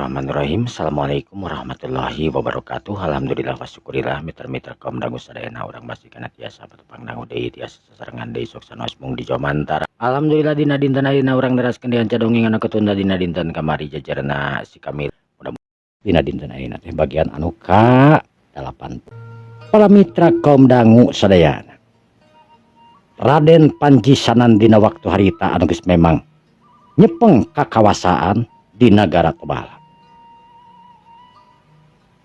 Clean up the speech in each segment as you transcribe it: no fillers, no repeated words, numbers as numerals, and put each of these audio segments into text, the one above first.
Bismillahirrahmanirrahim. Assalamualaikum warahmatullahi wabarakatuh. Alhamdulillah wa syukurillah, mitra-mitra kaum dangu sadayana, urang masih kana tiasa patepang dangu deui, tiasa sasarengan deui, sok sanaos mung di Jomantara. Alhamdulillah, dina dinten ayeuna urang neraskeun deui dongeng anu ketunda dina dinten kamari, jajarna si Kamil. Mudah dina dinten ayeuna teh bagian anu ka 8. Para mitra kaum dangu sadayana, Raden Panji Sanan dina waktu harita anu geus memang nyepeng kakawasaan di Nagara Tobala.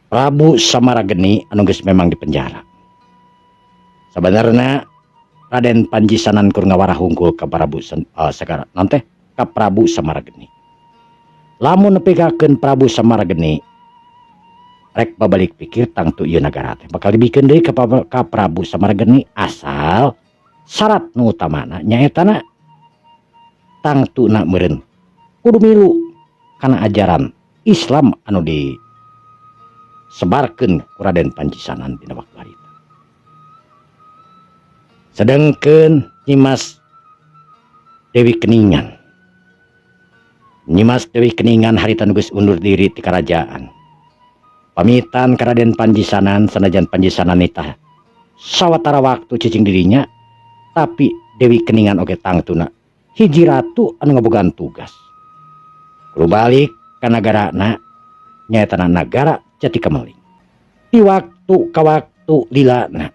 Prabu Samarageni anu geus memang di penjara. Sebenarnya Raden Panji Sanan kur ngawarah hungkul ka Prabu sagara naon teh, ka Prabu Samarageni. Lamun nepikakeun Prabu Samarageni rek babalik pikir, tangtu ieu nagara teh bakal dibikeun deui ka Prabu Samarageni, asal syarat nu utamana nyaetana tangtuna meureun kudu milu kana ajaran Islam anu disebarkeun ku Raden Panji Sanan dina waktu harita. Sedangkeun Nyimas Dewi Keningan. Nyimas Dewi Keningan harita nu geus undur diri ti kerajaan. Pamitan ka Raden Panji Sanan, sanajan Panji Sanan nitah sawatara waktu cicing dirinya, tapi Dewi Keningan oge tangtuna hiji ratu anu ngabogaan tugas. Kudu balik ka nagarana, nyaeta nagara Jati Kemeling. Di waktu ka waktu lilana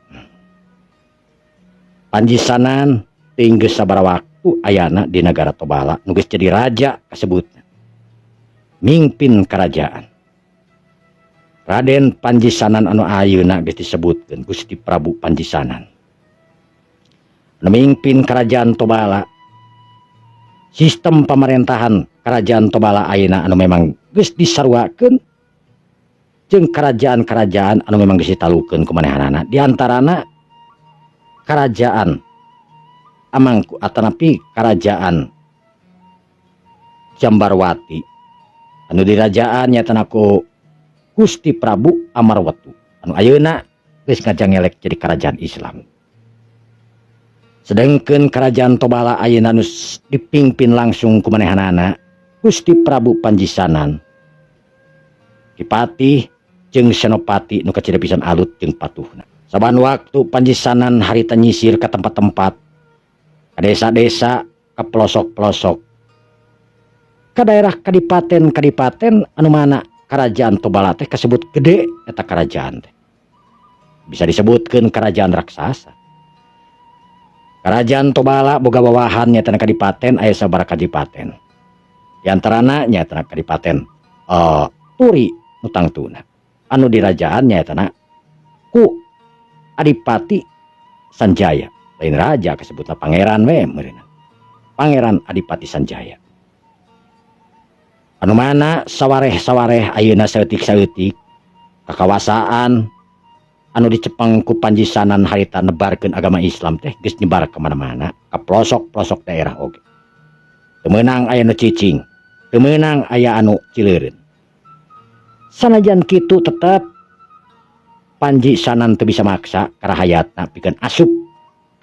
Panji Sanan teuing geus sabaraha waktu ayana di nagara Tobala, nu geus jadi raja kasebutna. Mingpin kerajaan. Raden Panji Sanan anu ayeuna geus disebutkeun Gusti Prabu Panji Sanan. Anu mingpin kerajaan Tobala, sistem pemerintahan kerajaan Tobala ayeuna anu memang geus disaruakeun jeung kerajaan-kerajaan anu memang geus ditalukeun ku manehanana, diantarana kerajaan Amangku atanapi kerajaan Jambarwati anu dirajaan nyaetana ku Gusti Prabu Amarwetu anu ayeuna geus ngajangelek jadi kerajaan Islam. Sedangkan kerajaan Tobala ayeuna nu dipimpin langsung ku manehanana Gusti Prabu Panjisanan, Kipatih jeung Senopati nu kacida pisan alut jeung patuhna. Saban waktu Panjisanan harita nyisir ke tempat-tempat, ke desa-desa, ke pelosok-pelosok, ke daerah kadipaten-kadipaten anu mana kerajaan Tobala teh kasebut gede eta kerajaan teh. Bisa disebutkan kerajaan raksasa. Kerajaan Tobala boga bawahan nyaeta kadipaten, aya sabaraha kadipaten. Di antarana nyaeta kadipaten Turi nu tangtuna. Anu dirajaan nyaeta ku Adipati Sanjaya. Lain raja kasebutna, pangeran we meureunna. Pangeran Adipati Sanjaya. Anu mana sawareh-sawareh ayeuna saeutik-saeutik kakawasaan anu dicepeng ku Panjisanan harita nebarkeun agama Islam teh geus nyebar ka mana-mana, ka pelosok-pelosok daerah oge. Teu meunang aya nu cicing, teu meunang aya anu cileureun. Sanajan kitu tetep Panji Sanan teu bisa maksa ka rahayatna pikeun asup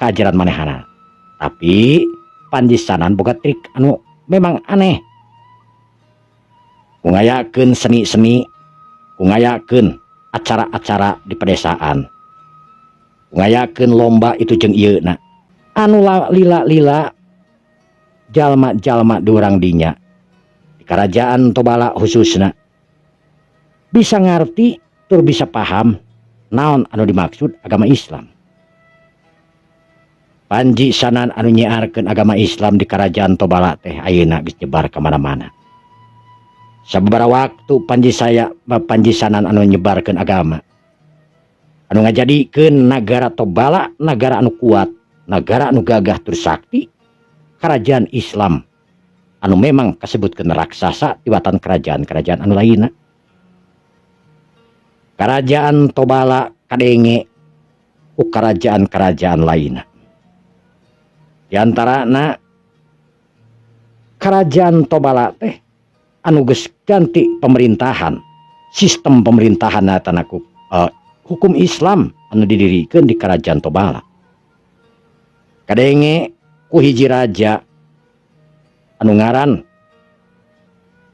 ka ajaran manehana. Tapi Panji Sanan boga trik anu memang aneh. Ku ngayakeun seni-seni, ku ngayakeun acara-acara di pedesaan, ku ngayakeun lomba itu jeung ieu na. Anu lila-lila jalma-jalma durang dinya di kerajaan Tobala khususna bisa ngarti tur bisa paham naon anu dimaksud agama Islam. Panji Sanan anu nyiarkeun agama Islam di kerajaan Tobala teh ayeuna geus nyebar ka mana-mana. Sababaraha waktu Panji Sanan anu nyebarkeun agama anu ngajadikeun nagara Tobala nagara anu kuat, nagara anu gagah tur sakti, kerajaan Islam anu memang kasebutkeun raksasa tibatan kerajaan-kerajaan anu lainna. Kerajaan Tobala kadenge ku kerajaan-kerajaan lainna. Di antarana kerajaan Tobala teh anu geus ganti pemerintahan, sistem pemerintahan ku hukum Islam anu didirikeun di kerajaan Tobala. Kadenge ku hiji raja anu ngaran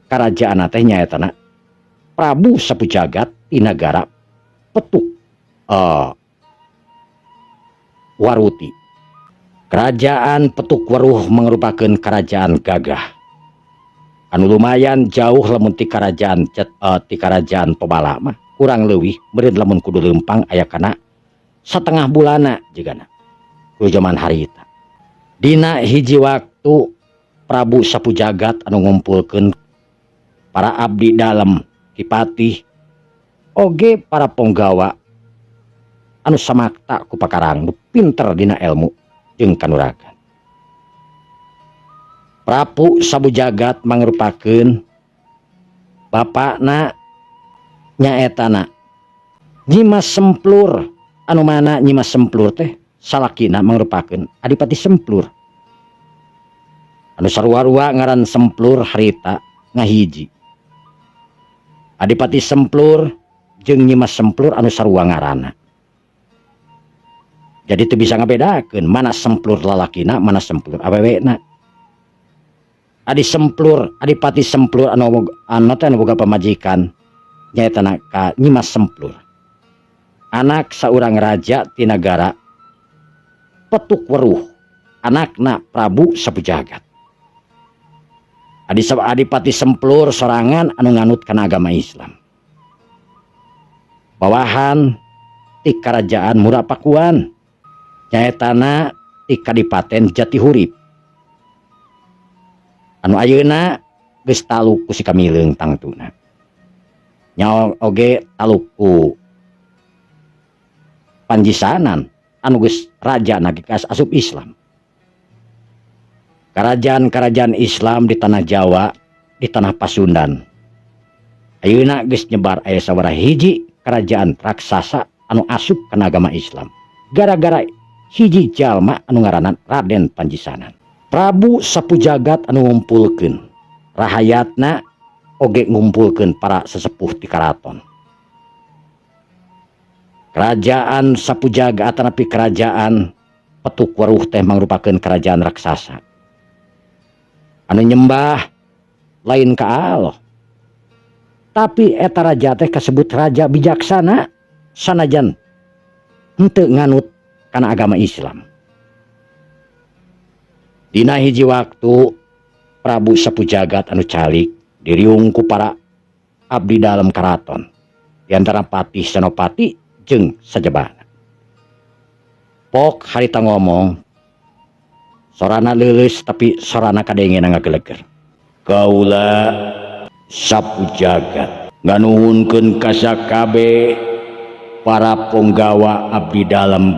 kerajaan teh nyaetana Prabu Sapujagat ti nagara Petuk Waruti. Kerajaan Petuk Waruh merupakan kerajaan gagah anu lumayan jauh lamun ti kerajaan ti kerajaan Tobala mah kurang leuwih meureun lamun kudu leumpang aya kana satengah bulana jigana ku zaman harita. Dina hiji waktu Prabu Sapujagat anu ngumpulkeun para abdi dalem kipatih oge para ponggawa anu samakta ku pakarang nu pinter dina ilmu jeung kanuragan. Prabu Sapujagat mangrupakeun bapakna nyaetana Nyimas Semplur, anu mana Nyimas Semplur teh salakina mangrupakeun Adipati Semplur anu sarua-rua ngaran Semplur harita ngahiji. Adipati Semplur jeung Nyimas Semplur anu sarua ngaranna. Jadi teu bisa ngabedakeun mana Semplur lalakina mana Semplur awewena. Adi Semplur, Adipati Semplur anu anu teh anu boga pamajikan nyaeta ka Nyimas Semplur. Anak saurang raja ti nagara Petuk Weruh, anakna Prabu Sapujagat. Adipati Semplur sorangan anu nganut kana agama Islam. Bawahan ti kerajaan Murapakuan nyaetana ti Kadipaten Jatihurip. Anu ayeuna geus taluk ku si Kamileung tangtuna. Nya oge taluk ku Panjisanan anu geus raja na ge asup Islam. Kerajaan-kerajaan Islam di tanah Jawa, di tanah Pasundan ayeuna geus nyebar aya sabaraha hiji kerajaan raksasa anu asup kana agama Islam gara-gara hiji jalma anu ngaranna Raden Panjisanan. Prabu Sapujagat anu ngumpulkeun rahayatna oge ngumpulkeun para sesepuh ti karaton. Kerajaan Sapujagat atanapi kerajaan Petuk Waruh teh mangrupakeun kerajaan raksasa anu nyembah lain ka Allah, tapi eta raja teh kasebut raja bijaksana sanajan henteu nganut kana agama Islam. Dina hiji waktu Prabu Sapujagat anu calik diriung ku para abdi dalem karaton di antara patih senopati jeung sajabana. Pok harita ngomong sorana leuleus tapi sorana kadengena ngageleger. Kaula Sapujagat nganuhunkeun ka sakabe para ponggawa abdi dalem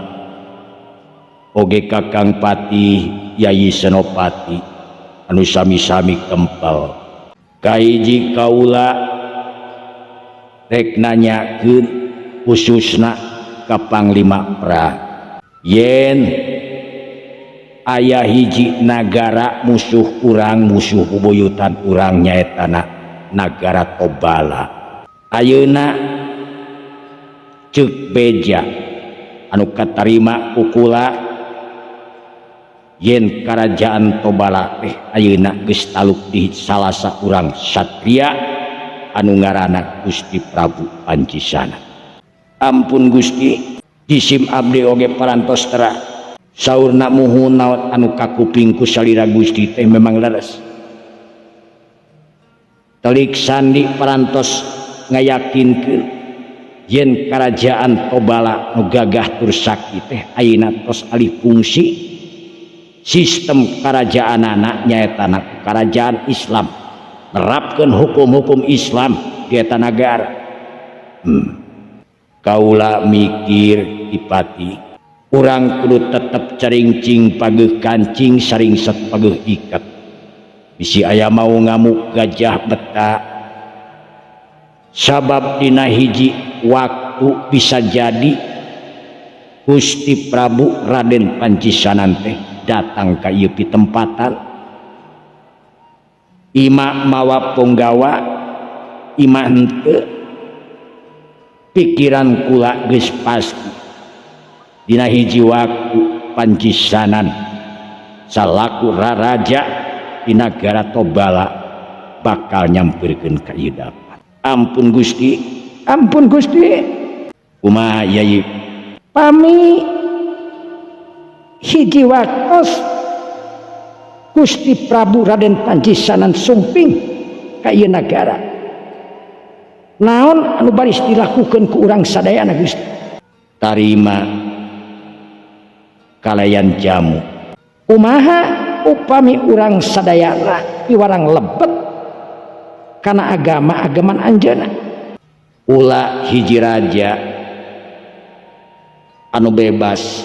oge Kakang Patih Yayi Senopati anu sami-sami kempel. Kahiji kaula rek nanyakeun khususna ka Panglima Perang yen aya hiji nagara musuh urang, musuh bubuyutan urang, nyaetana nagara Tobala. Ayeuna ceuk beja anu katarima ku kula yen kerajaan Tobala teh ayeuna geus taluk di salah saurang satria anu ngaranna Gusti Prabu Pancisana. Ampun Gusti, jisim abdi oge parantos terang. Saurna muhun naon anu kakuping ku salira Gusti teh memang leres. Telik Sandi parantos ngayakinkeun yen kerajaan Tobala nu gagah tur sakti teh ayeuna tos alih fungsi sistem karajaanana nyaetana kerajaan Islam, nerapkeun hukum-hukum Islam di eta nagara. Kaula mikir Dipati, urang kudu tetep caringcing pageuh kancing saringset pageuh iket. Bisi aya mau ngamuk gajah beta, sabab dina hiji waktu bisa jadi Gusti Prabu Raden Pancisanan teh datang ka ieu pitempatan. Ima mawa ponggawa, ima henteu, pikiran kula geus pasti dina hiji waktu Pancisanan salaku raraja di nagara Tobala bakal nyampirkeun ka ieu dapat. Ampun Gusti, Ampun Gusti. Kumaha Yai? Pami hiji waktos Gusti Prabu Raden Panjisanan sumping ka ieu nagara. Naon anu baris dilakukeun ku urang sadayana Gusti? Tarima kalayan jamu. Kumaha upami urang sadayana piwarang lebet kana agama agaman anjeunna? Ulah hiji raja anu bebas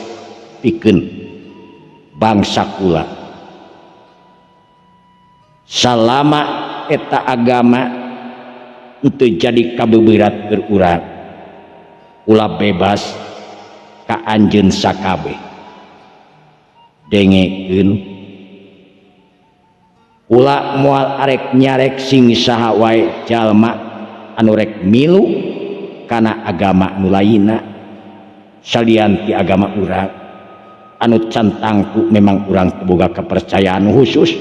pikeun bangsa kula. Salama eta agama teu jadi kabeberat keur urang. Ulah bebas ka anjeun sakabeh. Dengekeun ulah moal arek nyarek sing saha wae jalma anu rek milu kana agama nu lainna salian ti agama urang anu can tangtu memang urang teu boga kepercayaan khusus.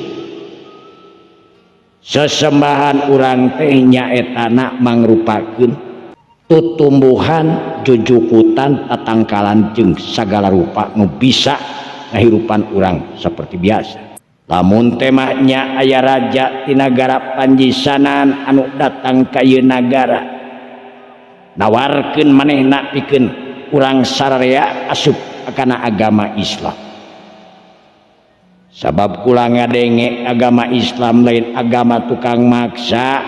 Sesembahan urang teh nyaetana mangrupakeun tutumbuhan jujukutan tatangkalan jeung sagala rupa nu bisa ngahirupan urang seperti biasa. Lamun temanya aya raja ti nagara Panjisanan anu datang ka ieu nagara nawarkeun manehna pikeun urang sararea asup kana agama Islam. Sabab kula ngadenge agama Islam lain agama tukang maksa.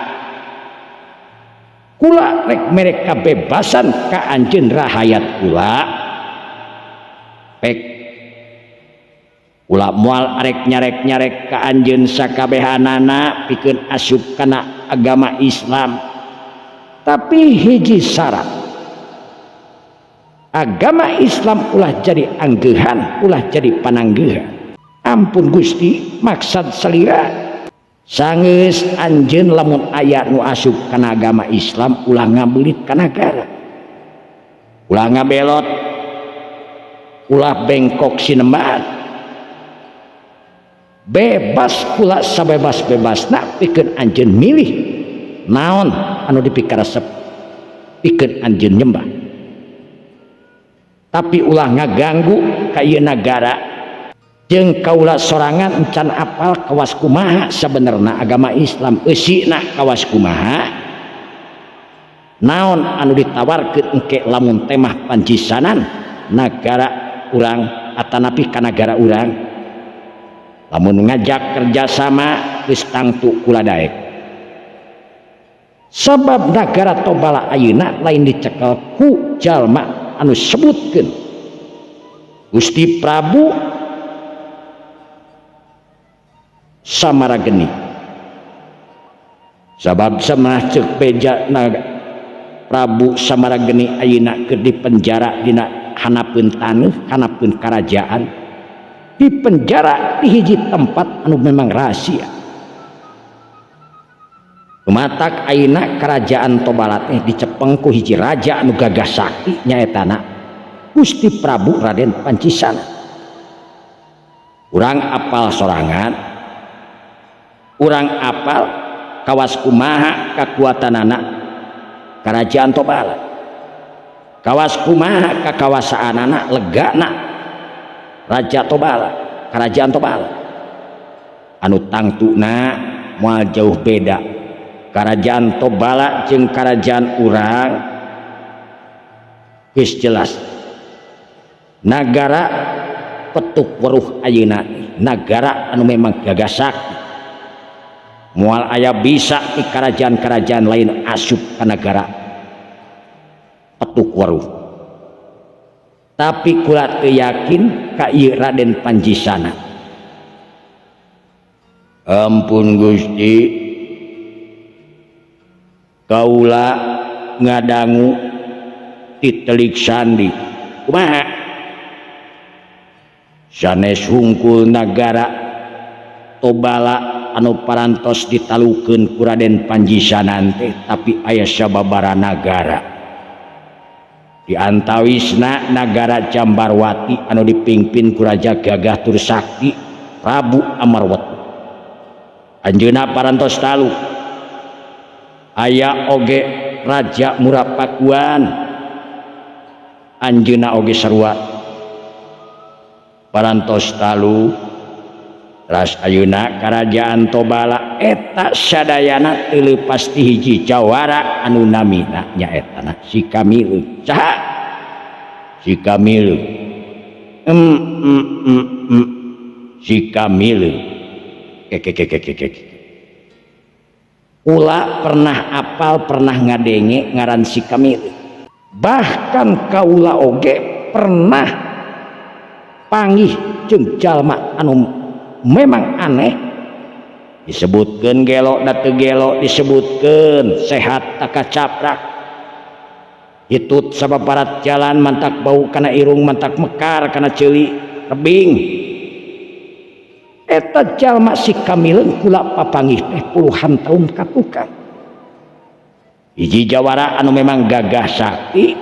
Kula rek mere kabebasan ka anjeun rahayat kula. Pek kula moal arek nyarek-nyarek ka anjeun sakabehanana pikeun asup kana agama Islam. Tapi hiji syarat, agama Islam ulah jadi anggeuhan, ulah jadi pananggeuhan. Ampun Gusti, maksad salira sanggeus anjeun lamun aya nu asup kana agama Islam ulah ngabelit ka nagara, ulah ngabelot, ulah bengkok sinembahan. Bebas kula sabebas-bebasna pikeun anjeun milih naon anu dipikaresep pikeun anjeun nyembah. Tapi ulah ngaganggu ka ieu nagara jeung kaula sorangan encan apal kawas kumaha sabenerna agama Islam, eusina kawas kumaha naon anu ditawarkeun engke lamun temah Panjisanan nagara urang atanapi ka nagara urang. Lamun ngajak kerjasama geus tangtu kula daek. Sabab nagara Tobala ayeuna lain dicekel ku jalma anu sebutkeun Gusti Prabu Samarageni. Sabab semah ceuk beja naga Prabu Samarageni ayeuna keur dipenjara dina hanapeun taneuh, hanapeun karajaan, dipenjara di hiji tempat anu memang rahasia. Matak ayeuna kerajaan Tobala teh dicepeng ku hiji raja anu gagah sakti nyaetana Gusti Prabu Raden Pancisana. Urang apal sorangan, urang apal kawas kumaha kakuatanana kerajaan Tobala, kawas kumaha kakawasaanana legana Raja Tobala, kerajaan Tobala anu tangtuna moal jauh beda. Kerajaan Tobala jeung kerajaan urang geus jelas nagara petuk weruh ayeuna, nagara anu memang gagah sakti. Moal aya bisa di kerajaan-kerajaan lain asup ka nagara petuk weruh. Tapi kula teu yakin ka ieu Raden Panjisana. Ampun Gusti, kaula ngadangu ti telik sandi. Kumaha? Sanes hungkul nagara Tobala anu parantos ditalukeun ku Raden Panjisanan teh, tapi aya sababaraha nagara. Di antawisna nagara Jambarwati anu dipimpin ku Raja Gagah Tur Sakti Prabu Amarwati. Anjeunna parantos talu. Aya oge Raja Murapakuan anjeunna oge sarua parantos talu. Teras ayeuna Karajaan Tobala eta sadayana teu leupas ti hiji jawara anu namina nyaetana si Kamileung. Saha? Si Kamileung. Si Kamileung. Kekekekekeke. Kula pernah apal, pernah ngadenge ngaran si Kamileung. Bahkan kaula oge pernah panggih jeung jalma anu memang aneh, disebutkeun gelo da teu gelo, disebutkeun sehat tak kacaprak, hitut sababarat jalan mantak bau kana irung, mantak mekar kana ceuli rebing. Eta jalma si Kamileung kula papanggih teh puluhan tahun katukang. Hiji jawara anu memang gagah sakti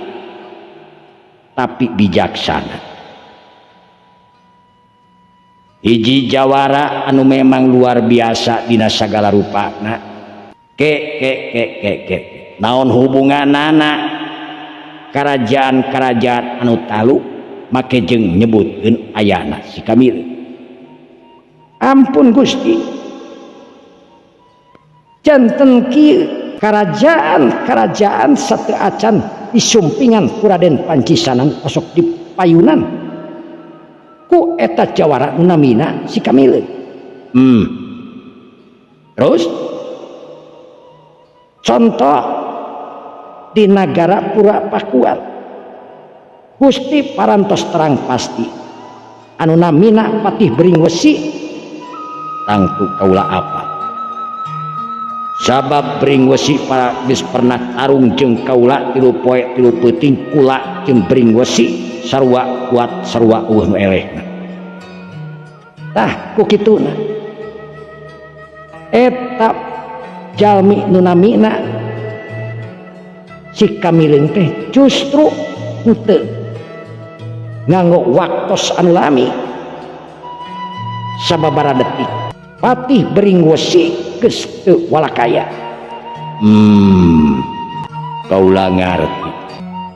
tapi bijaksana. Hiji jawara anu memang luar biasa dina sagala rupana. Ke ke ke ke ke. Naon hubunganana kerajaan-kerajaan anu talu make jeung nyebutkeun ayana si Kamileung. Ampun Gusti, janten kieu kerajaan-kerajaan sateu acan disumpingan ku Raden Pancisanan osok di payunan ku eta jawara nu namina si Kamileung. Terus contoh di nagara Pura Pakuan Gusti parantos terang pasti anu namina Patih Beringwesi tangtu kaula apa sabab Beringwesi para geus pernah tarung jeung kaula 3 poe 3 peuting kula jeung Beringwesi sarua kuat sarua eueuh nu elehna. Tah ku kituna eta jalmi nu namina si Kamileung teh justru henteu nganggo waktos anu lami sababaraha detik Patih Beringwesi geus teu walakaya. Kaula ngarti,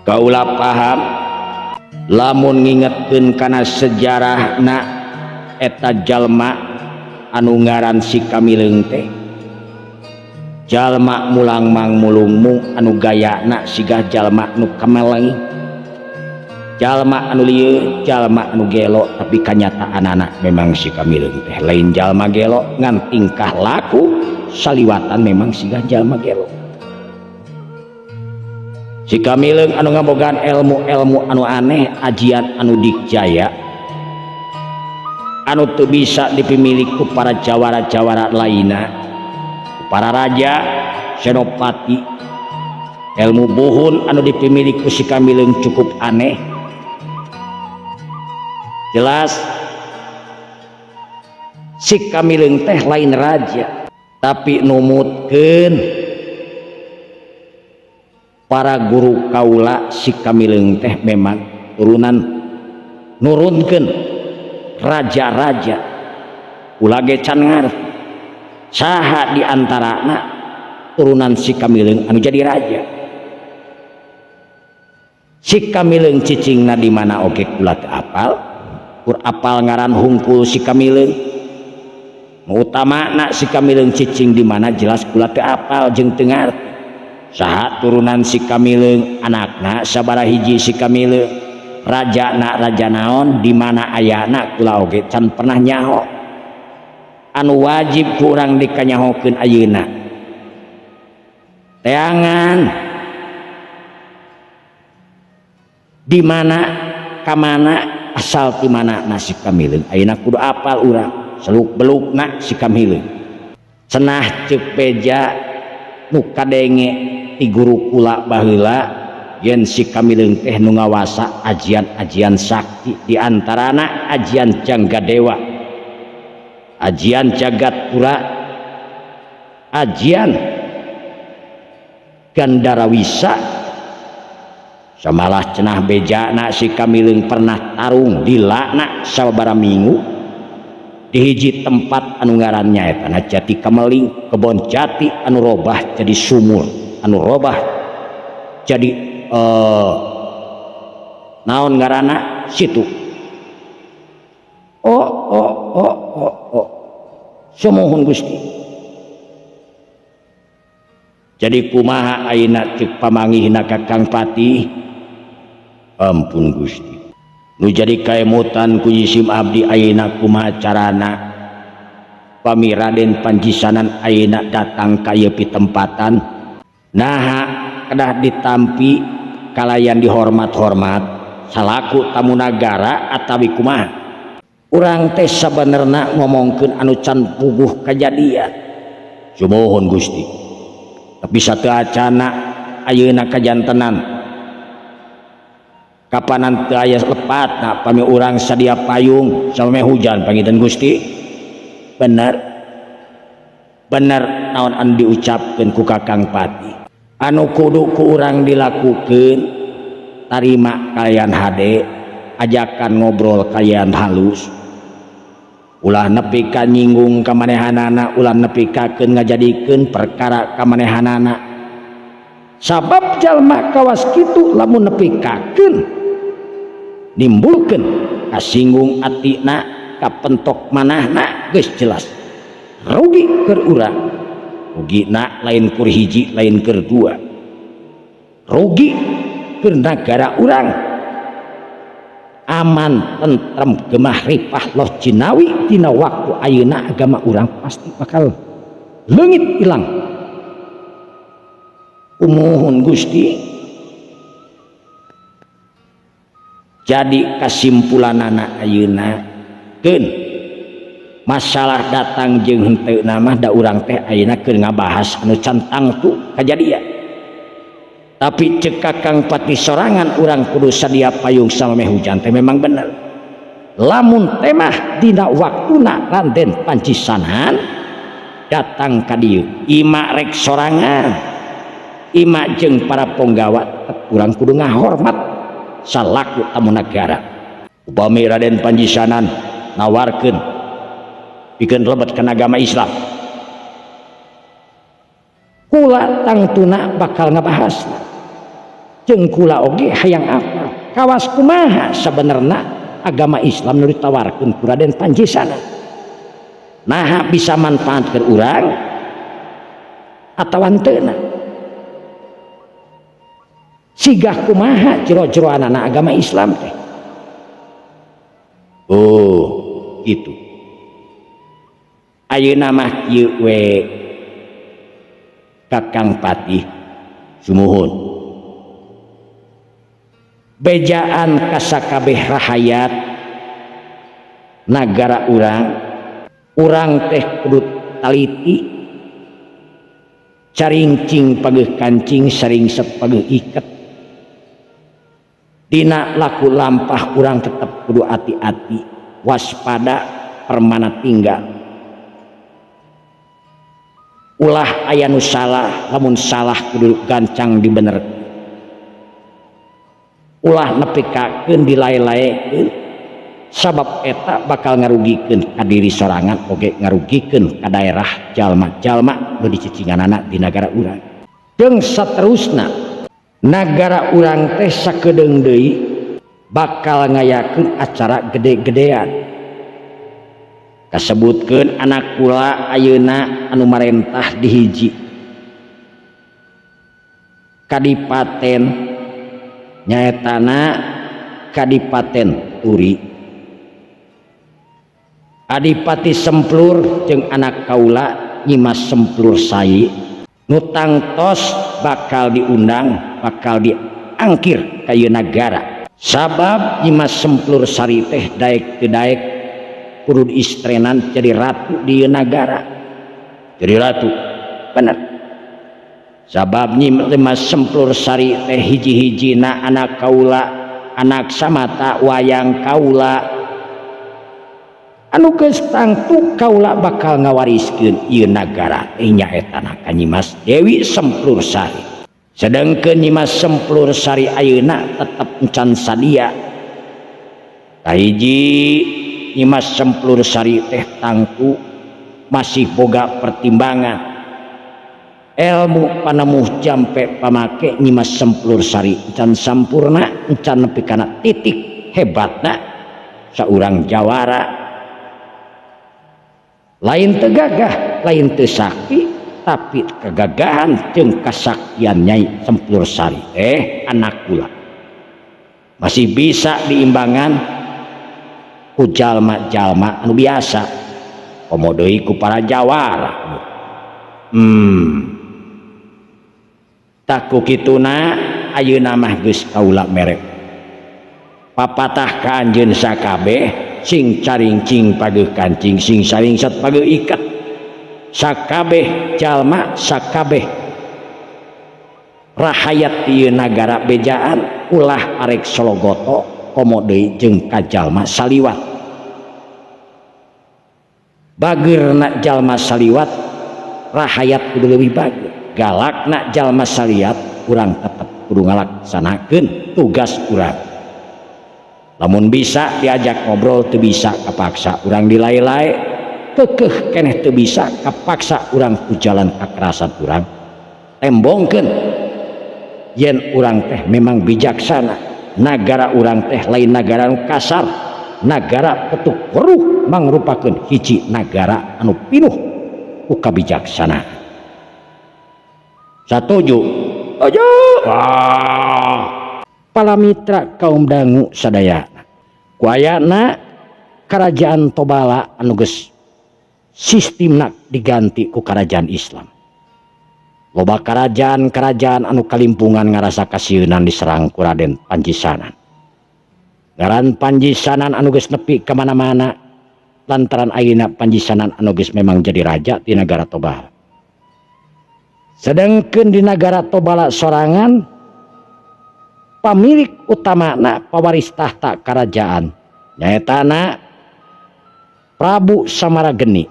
kaula paham lamun ngingetkeun kana sejarahna eta jalma anu ngaran si Kamileung teh jalma mulang mang mulungmung anu gayana sigah jalma nu kameleng, jalma anu lieur, jalma anu gelo, tapi kanyataanana memang si Kamileung teh lain jalma gelo ngan tingkah laku saliwatan memang sigah jalma gelo. Si Kamileung anu ngabogaan ilmu-ilmu anu aneh, ajian anu dikjaya anu teu bisa dipimilik ku para jawara-jawara lainna, para raja, senopati. Ilmu buhun anu dipimilik ku si Kamileung cukup aneh. Jelas si Kamileung teh lain raja tapi numutkeun para guru kaula si Kamileung teh memang turunan nurunkeun raja-raja. Kula ge can ngarti saha di antarana turunan si Kamileung anu jadi raja. Si Kamileung cicingna di mana oge kula teu apal, kur apal ngaran hungkul si Kamileung. Nu utamana si Kamileung cicing di mana jelas kula teu apal jeung teu ngarti. Saha turunan si Kamileung, anakna sabaraha hiji si Kamileung, rajana raja naon, di mana ayana kula oge can pernah nyaho. Anu wajib ku urang dikanyahokeun ayeuna teangan di mana kamana asal di mana si Kamileung ayeuna kudu apal urang seluk belukna si Kamileung. Cenah ceuk beja nu kadenge ti guru kula baheula yen si Kamileung teh nu ngawasa ajian-ajian sakti, di antarana ajian Janggadewa, ajian Jagatpura, ajian Gandarawisa. Samalah cenah bejana si Kamileung pernah tarung dilakna sababaraha minggu Di hiji tempat anu ngaran nyaetana Jati Kameling, kebon jati anu robah jadi sumur, anu robah jadi naon ngaranna situ. Oh oh oh oh oh. Sumuhun Gusti. Jadi kumaha ayeuna ceuk pamanggihna ka Kang Patih? Ampun Gusti. Nu jadi kaemutan ku jisim abdi ayeuna kumaha carana pami Raden Panjisanan ayeuna datang ka ieu pitempatan, naha kedah ditampi kalayan dihormat-hormat salaku tamu nagara atawi kumaha? Urang teh sabenerna ngomongkeun anu can puguh kajadian. Sumuhun Gusti. Tapi sateuacana ayeuna kajantenan kapanan teu aya lepatna pami urang sadia payung samemeh hujan panginten Gusti. Bener bener naon anu diucapkeun ku Kakang Patih. Anu kudu ku urang dilakukeun tarima kalian hade, ajakan ngobrol kalian halus, ulah nepi ka nyinggung ka manehanana, ulah nepi kakeun ngajadikeun perkara ka manehanana. Sabab jalma kawas kitu lamun nepi kakeun nimbulkeun kasinggung atina, kapentok manahna, geus jelas rugi keur urang. Rugina lain kur hiji, lain keur dua, rugi keur nagara urang. Aman tentrem gemah ripah loh jinawi dina waktu ayeuna agama urang pasti bakal leungit ilang. Umuhun Gusti. Jadi kesimpulanana ayeuna keun masalah datang jeung henteu mah da urang teh ayeuna keur ngabahas anu can tangtu kajadian. Tapi ceuk Kakang Patih sorangan urang kudu sadia payung samemeh hujan teh memang bener. Lamun teh mah dina waktuna Raden Panjisanan datang ka dieu, ima rek sorangan, ima jeung para ponggawa, tetep urang kudu ngahormat salaku tamu nagara. Upami Raden Panjisanan nawarkeun pikeun lebet kana agama Islam, kula tangtuna bakal ngabahasna. Jeung kula oge hayang apa kawas kumaha sabenerna agama Islam nu ditawarkeun ku Raden Panjisanan, naha bisa manfaat keur urang atawa henteu. Sigah kumaha jero-jeroanana agama Islam teh. Oh gitu. Ayeuna mah kieu we Kakang Patih, sumuhun. Bejaan kasakabeh rahayat nagara urang, urang teh kudu taliti, caringcing pageuh kancing, saringset pageuh iket. Dina laku lampah urang tetep kudu hati-hati, waspada permana tinggal. Ulah aya nu salah, lamun salah kudu gancang dibenerkeun. Ulah nepikakeun dilae-laekeun, sabab eta bakal ngarugikeun ka diri sorangan oge ngarugikeun ka daerah jalma-jalma nu dicicinganana di nagara urang. Jeung saterusna nagara urang teh sakedeung deui bakal ngayakeun acara gede-gedean. Kasebutkeun anak kula ayeuna anu marentah di hiji kadipaten, nyaetana Kadipaten Turi. Adipati Semplur jeung anak kaula Nyimas Semplur Sai nu tangtos bakal diundang, bakal diangkir ka ieu nagara. Sabab Nyimas Semplur Sari teh daek teu daek kudu diistrenan jadi ratu di ieu nagara. Jadi ratu, bener. Sabab Nyimas Semplur Sari teh hiji-hijina anak kaula, anak samata wayang kaula anu geus tangtu kaula bakal ngawariskeun ieu nagara teh nyaetana ka Nyimas Dewi Semplur Sari. Sedengkeun Nyimas Semplur Sari ayeuna tetep encan sadia. Kahiji Nyimas Semplur Sari teh tangtu masih boga pertimbangan ilmu panemuh jampe pamake Nyimas Semplur Sari can sampurna, can nepi kana titik hebatna saurang jawara. Lain teu gagah, lain teu sakti, tapi kegagahan jeung kasaktian Nyai Semplur Sari anak kula masih bisa diimbangan ku jalma-jalma anu biasa, komo deui ku para jawara. Tak ku kituna ayeuna mah geus kaula merek papatah ka anjeun sakabeh, sing caringcing pageuh kancing, sing saringsat pageuh iket. Sakabeh jalma, sakabeh rahayat ieu nagara bejaan ulah arek sologoto, komo deui jeung ka jalma saliwat. Bageurna jalma saliwat, rahayat kudu leuwih bager. Galakna jalma saliat, urang tetep kudu ngalaksanakeun tugas urang. Lamun bisa diajak ngobrol, teu bisa kapaksa urang dilai-lai, kekeh keneh teu bisa kapaksa urang ku jalan kekerasan urang tembongkeun yen urang teh memang bijaksana. Nagara urang teh lain nagara anu kasar, nagara Petuk Weruh mangrupakeun hiji nagara anu pinuh ku kabijaksanaan. Satuju aja. Wah, para mitra kaum dangu sadayana, ku ayana kerajaan Tobala anu geus sistemna diganti ku kerajaan Islam, loba kerajaan-kerajaan anu kalimpungan ngarasa kasieunan diserang ku Raden Panjisanan. Ngaran Panjisanan anu geus nepi ka mana-mana lantaran ayeuna Panjisanan anu geus memang jadi raja di nagara Tobala. Sedangkan di nagara Tobala sorangan pamilik utamana, pawaris tahta kerajaan nyaetana Prabu Samarageni.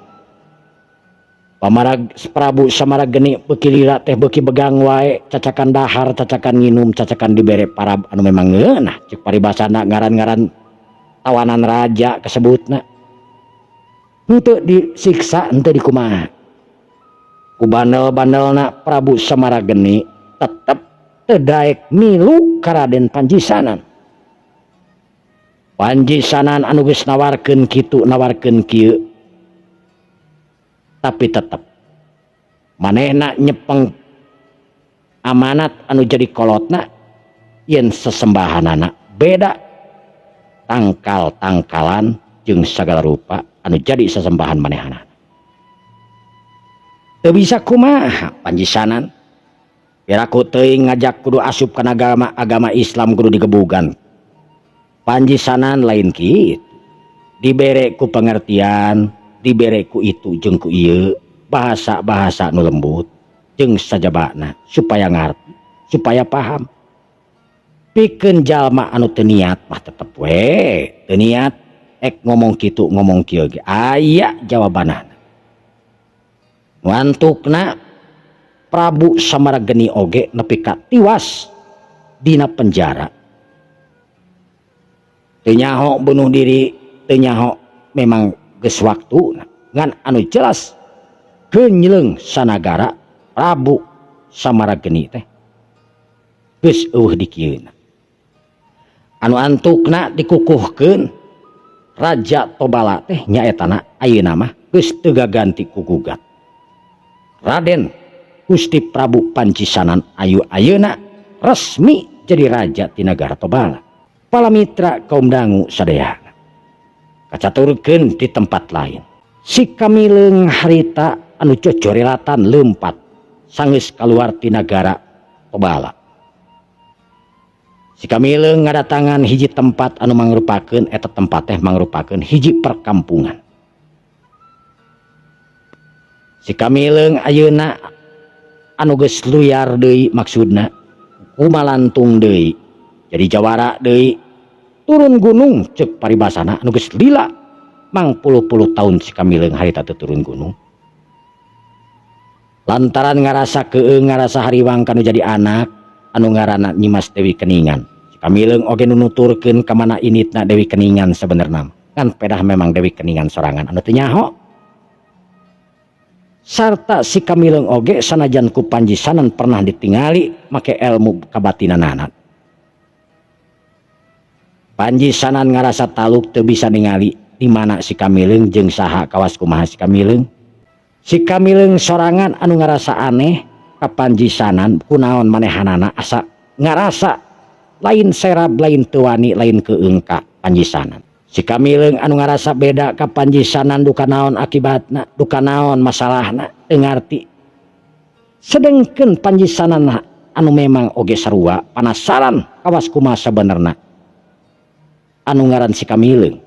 Pamarag Prabu Samarageni beuki lila teh beuki begang wae, cacakan dahar, cacakan nginum, cacakan dibere parab anu memang ngeunah cek paribasana, ngaran-ngaran tawanan raja kasebutna. Henteu disiksa, henteu dikumaha, ku bandel-bandelna Prabu Samarageni tetep teu daek milu ka Raden Panjisanan. Panjisanan anu geus nawarkeun kitu, nawarkeun kieu, tapi tetep manehna nyepeng amanat anu jadi kolotna yen sesembahanana beda tangkal-tangkalan jeung sagala rupa anu jadi sesembahan manehna. Teu bisa kumaha Panjisanan, piraku teuing ngajak kudu asup kana agama agama Islam, kudu digebugan. Panjisanan lain kitu, dibere ku pengertian, dibere ku itu jeung ku ieu, bahasa-bahasa nu lembut jeung sajabana supaya ngarti, supaya paham. Pikeun jalma anu teu niat mah tetep we teu niat, ek ngomong kitu ngomong kieu ge aya jawabanana. Nu antukna Prabu Samarageni oge nepi ka tiwas dina penjara, teu nyaho bunuh diri, teu nyaho memang geus waktuna, ngan anu jelas genyleung sanagara Prabu Samarageni teh geus eueuh dikieuna. Anu antukna dikukuhkeun Raja Tobala teh nyaetana ayeuna mah geus teu gaganti ku gugat. Raden Gusti Prabu Panjisanan ayu ayeuna resmi jadi raja di nagara Tobala. Para mitra kaum dangu sadayana, kacaturkeun di tempat lain si Kamileung harita anu cocorelatan leumpati sanggeus kaluar ti nagara Tobala. Si Kamileung ngadatangan hiji tempat anu mangrupakeun eta tempat teh mangrupakeun hiji perkampungan. Si Kamileung ayeuna anu geus luyar deui, maksudna kumalantung deui jadi jawara deui, turun gunung cek paribasana, anu geus lila mangpuluh-puluh tahun si Kamileung harita teu turun gunung lantaran ngarasa keung, ngarasa hariwang kanu jadi anak anu ngaranna Nyimas Dewi Keningan. Si Kamileung oge nu nuturkeun ka mana initna Dewi Keningan. Sebenarna Ngan pedah memang Dewi Keningan sorangan anu teu nyaho. Sarta si Kamileung oge sanajan ku Panji Sanan pernah ditingali make ilmu kabatinanana. Panji Sanan ngarasa taluk teu bisa ningali di mana si Kamileung jeung saha kawas kumaha si Kamileung. Si Kamileung sorangan anu ngarasa aneh ka Panji Sanan kunaon manehanana asa ngarasa lain serab lain teu wani lain keung ka Panji Sanan. Si Kamileung anu ngarasa beda ka Panji Sanan duka naon akibatna, duka naon masalahna teu ngarti. Sedengkeun Panji Sanan anu memang oge sarua panasaran kawas kumaha sabenerna anu ngaran si Kamileung.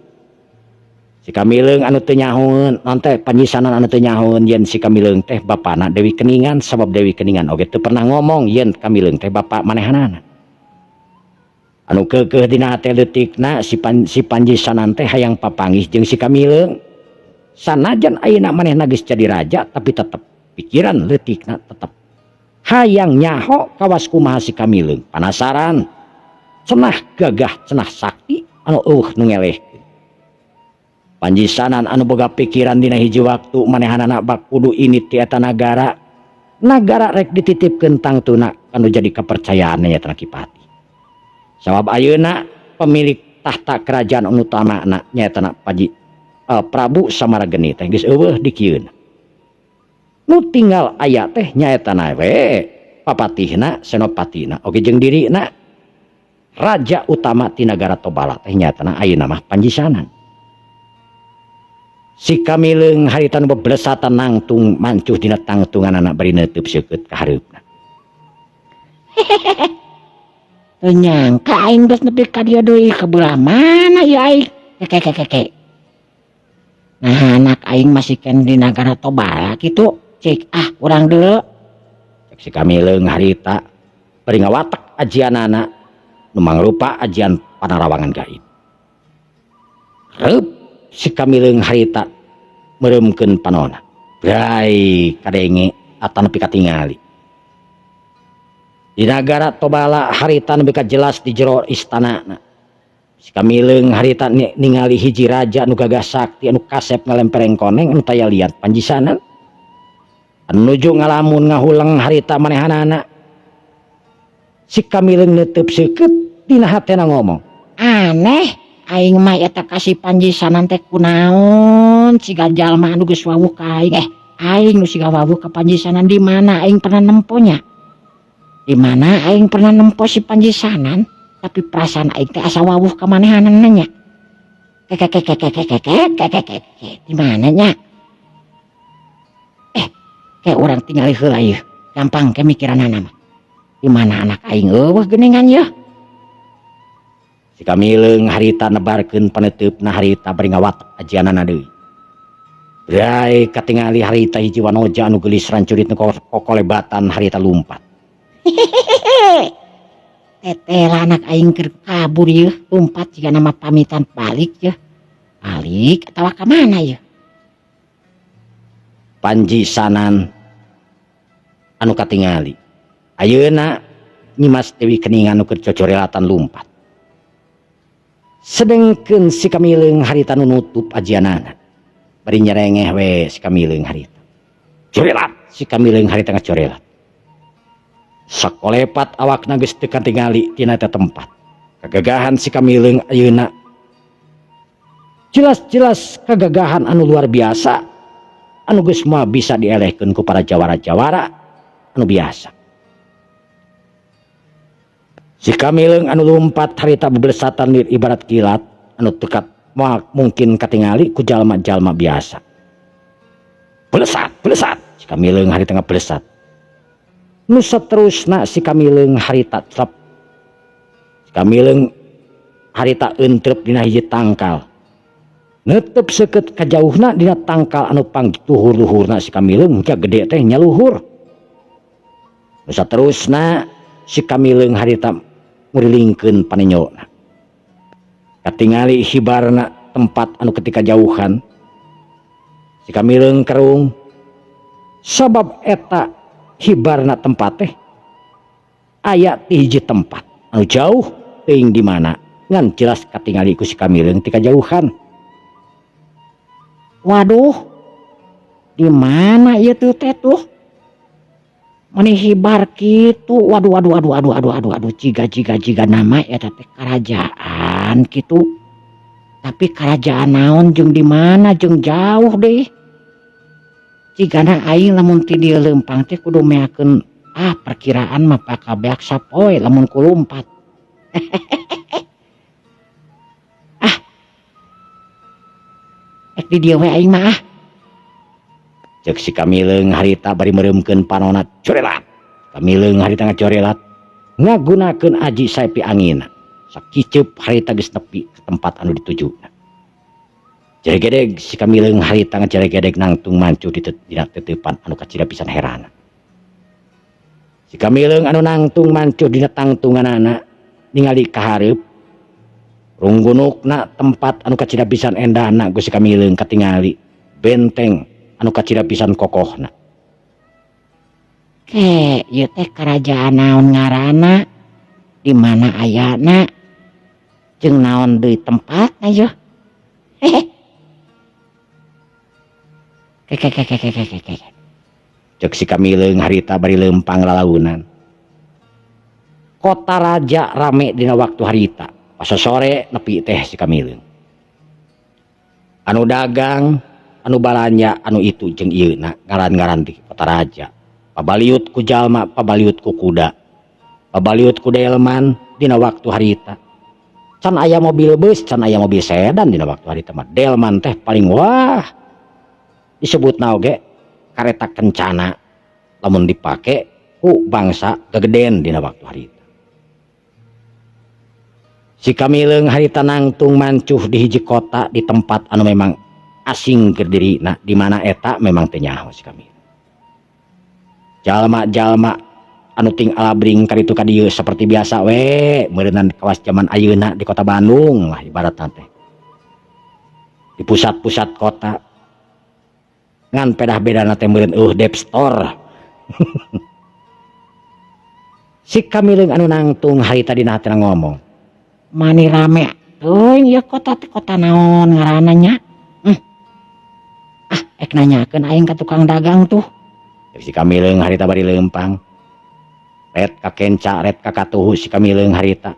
Si Kamileung anu teu nyahoeun naon teh Panji Sanan anu teu nyahoeun yen si Kamileung teh bapana Dewi Keningan sabab Dewi Keningan oge teu pernah ngomong yen Kamileung teh bapa manehanana. Anu keukeuh dina hate leutikna si Panji Sanan teh hayang papanggih jeung si Kamileung. Sanajan ayeuna manehna geus jadi raja tapi tetep pikiran leutikna tetep hayang nyaho kawas kumaha si Kamileung. Panasaran cenah gagah cenah sakti anu eueuh nu ngelehkeun. Panji Sanan anu boga pikiran dina hiji waktu manehanana bak kudu ini ti eta nagara. Nagara rek dititipkeun tangtuna anu jadi kepercayaan nya Ki Pati. Sabab ayeuna pemilik tahta kerajaan anu utamana nyaeta Panji Prabu Samarageni teh geus eueuh dikieun. Nu tinggal aya teh nyaeta we papatihna senopatina oge jeung dirina raja utama ti nagara Tobala teh nyaeta ayeuna mah Panji Sanan. Si Kamileung harita nu beblesatan nangtung mancuh dina tangtunganana bari neuteub seukeut ka hareupna. Teu nyangka aing geus nepi ka dieu deui ka belah mana ieu aing. Keke. Nah anak aing masih keneh di nagara Tobala kitu. Cik ah urang deuleu. Cek si Kamileung harita bari ngawatek ajianana nu mangrupa ajian panarawangan gaib. Reup si Kamileung harita meureumkeun panona. Brai kadenge atanapi katingali. Di nagara Tobala harita nepi ka jelas di jero istanana. Si Kamileung harita ningali hiji raja anu gagah sakti anu kasep ngalempereng koneng anu taya liat Panji Sanan. Anu nuju ngalamun ngahuleng harita manehanana. Si Kamileung neuteub seukeut dina hatena ngomong, aneh aing mah eta ka si Panji Sanan teh kunaon siga jalma anu geus wawuh ka aing. Aing nu siga wawuh ka Panji Sanan di mana aing pernah nemponya? Di mana aing pernah nempo si Panji Sanan? Tapi perasaan aing teh asa wawuh ka manehanana nya. Kekekekekekekekekekekek. Di mana nya? Kayak urang tinggali heula ieu. Gampang ke mikiranana mah. Di mana anak aing eueuh geuningan yeuh? Si Kamileung harita nebarkeun paneuteup harita bari ngawatek ajianana deui. Brai katingali harita hiji wanoja anu geulis rancurit nu kokolebatan harita lumpat. Teteh lah anak aing keur kabur yeuh, lumpat jiga nama pamitan balik yeuh. Balik atawa ka mana yeuh? Panji Sanan anu katingali. Ayeuna Nyimas Dewi Keningan nu keur cocorelatan lumpat. Sedengkeun si Kamileung harita nu nutup ajianana. Bari nyerengeh we si Kamileung harita. Corelat si Kamileung harita ngacorelat. Sakolepat awakna geus teu katingali tina eta tempat. Kagagahan si Kamileung ayeuna jelas-jelas kagagahan anu luar biasa anu geus moal bisa dielehkeun ku para jawara-jawara anu biasa. Si Kamileung anu lumpat harita beblesatan lir ibarat kilat anu tekat moal mungkin katingali ku jalma-jalma biasa. Belesat, belesat. Si Kamileung harita ngablesat. Nu saterusna si Kamileung harita trep. Si Kamileung harita entrep dina hiji tangkal. Netep seukeut kajauhna dina tangkal anu pangluhur-luhurna si Kamileung ka gede teh nyaluhur. Nu saterusna si Kamileung harita ngurilingkeun panenyona. Katingali hibarna tempat anu ketika jauhan. Si Kamileung kerung sabab eta hibarna tempat teh aya ti hiji tempat anu jauh teuing di mana ngan jelas katingali ku si Kamileung ti kajauhan. Waduh, di mana ieu tuh teh tuh? Meni hibar kitu. Waduh waduh waduh waduh waduh waduh waduh, jiga jiga jiga nama eta teh karajaan kitu. Tapi karajaan naon jeung di mana jeung jauh deui. Jigana aing lamun ti dieu leumpang teh kudu meakeun perkiraan mah bakal beak sapoe lamun kulumpat. Ah. Ek di dieu we aing mah ah. Cek si Kamileung harita bari meureumkeun panona corelat. Kamileung harita ngacorelat ngagunakeun aji saepi angin. Sakiceup harita geus nepi ke tempat anu ditujuna. Jeregedeg si Kamileung harita ngajeregedeg nangtung mancu di dina teteupan anu kacida pisan herana. Si Kamileung anu nangtung mancu dina tangtunganana ningali ka hareup runggunukna tempat anu kacida pisan endahna ku si Kamileung katingali benteng anu kacida pisan kokohna. Ke ieu teh karajaan naon ngaranna? Di mana ayana? Jeung naon deui tempatna yeuh? Hehe. Ke ke ke ke ke ke ke. Cek si Kamileung harita bari leumpang lalaunan. Kota raja rame dina waktu harita. Pas sore nepi teh si Kamileung. Anu dagang, anu balanja, anu itu jeung ieu na ngaran-ngaran di kota raja. Pabaliut ku jalma, pabaliut ku kuda. Pabaliut ku delman dina waktu harita. Can aya mobil bus, can aya mobil sedan dina waktu harita mah. Delman teh paling wah disebutna oge kareta kencana lamun dipake ku bangsa gegeden dina waktu harita. Si Kamileung harita nangtung mancuh di hiji kota di tempat anu memang asing keur dirina, di mana eta memang teu nyaho si Kamileung. Jalma-jalma anu ting alabring karitu ka dieu seperti biasa we meureunnan kawas zaman ayeuna di kota Bandung lah ibaratna teh. Di pusat-pusat kota ngan pedah bedana teh meureun eueuh Dep Store. Si Kamileung anu nangtung harita dina hatina ngomong, Mani rame teuing ieu kota teh kota naon ngaranna nya? Ah, ek nanyakeun aing ka tukang dagang tuh. Cek si Kamileung harita bari leumpang. Ret ka kenca, ret ka katuhu si Kamileung harita.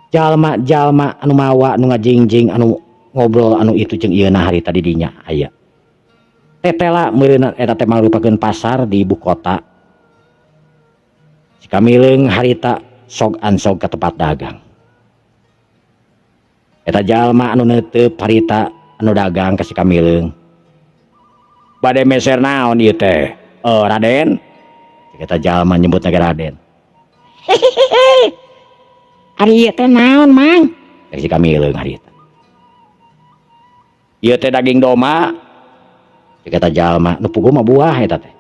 Jalma-jalma anu mawa, anu ngajingjing, anu ngobrol anu itu jeung ieu na harita di dinya aya. Tetela meureunna eta teh mangrupakeun pasar di ibu kota. Si Kamileung harita sok ansog ka tempat dagang. Eta jalma anu neuteup harita anu dagang ka si Kamileung. Bade meser naon ieu teh? Raden. Cek eta jalma nyebutna ge Raden. Hehehe. Ari ieu teh naon, Mang? Cek si Kamileung harita. Ieu teh daging domba. Cek eta jalma nu puguh mah buah eta teh.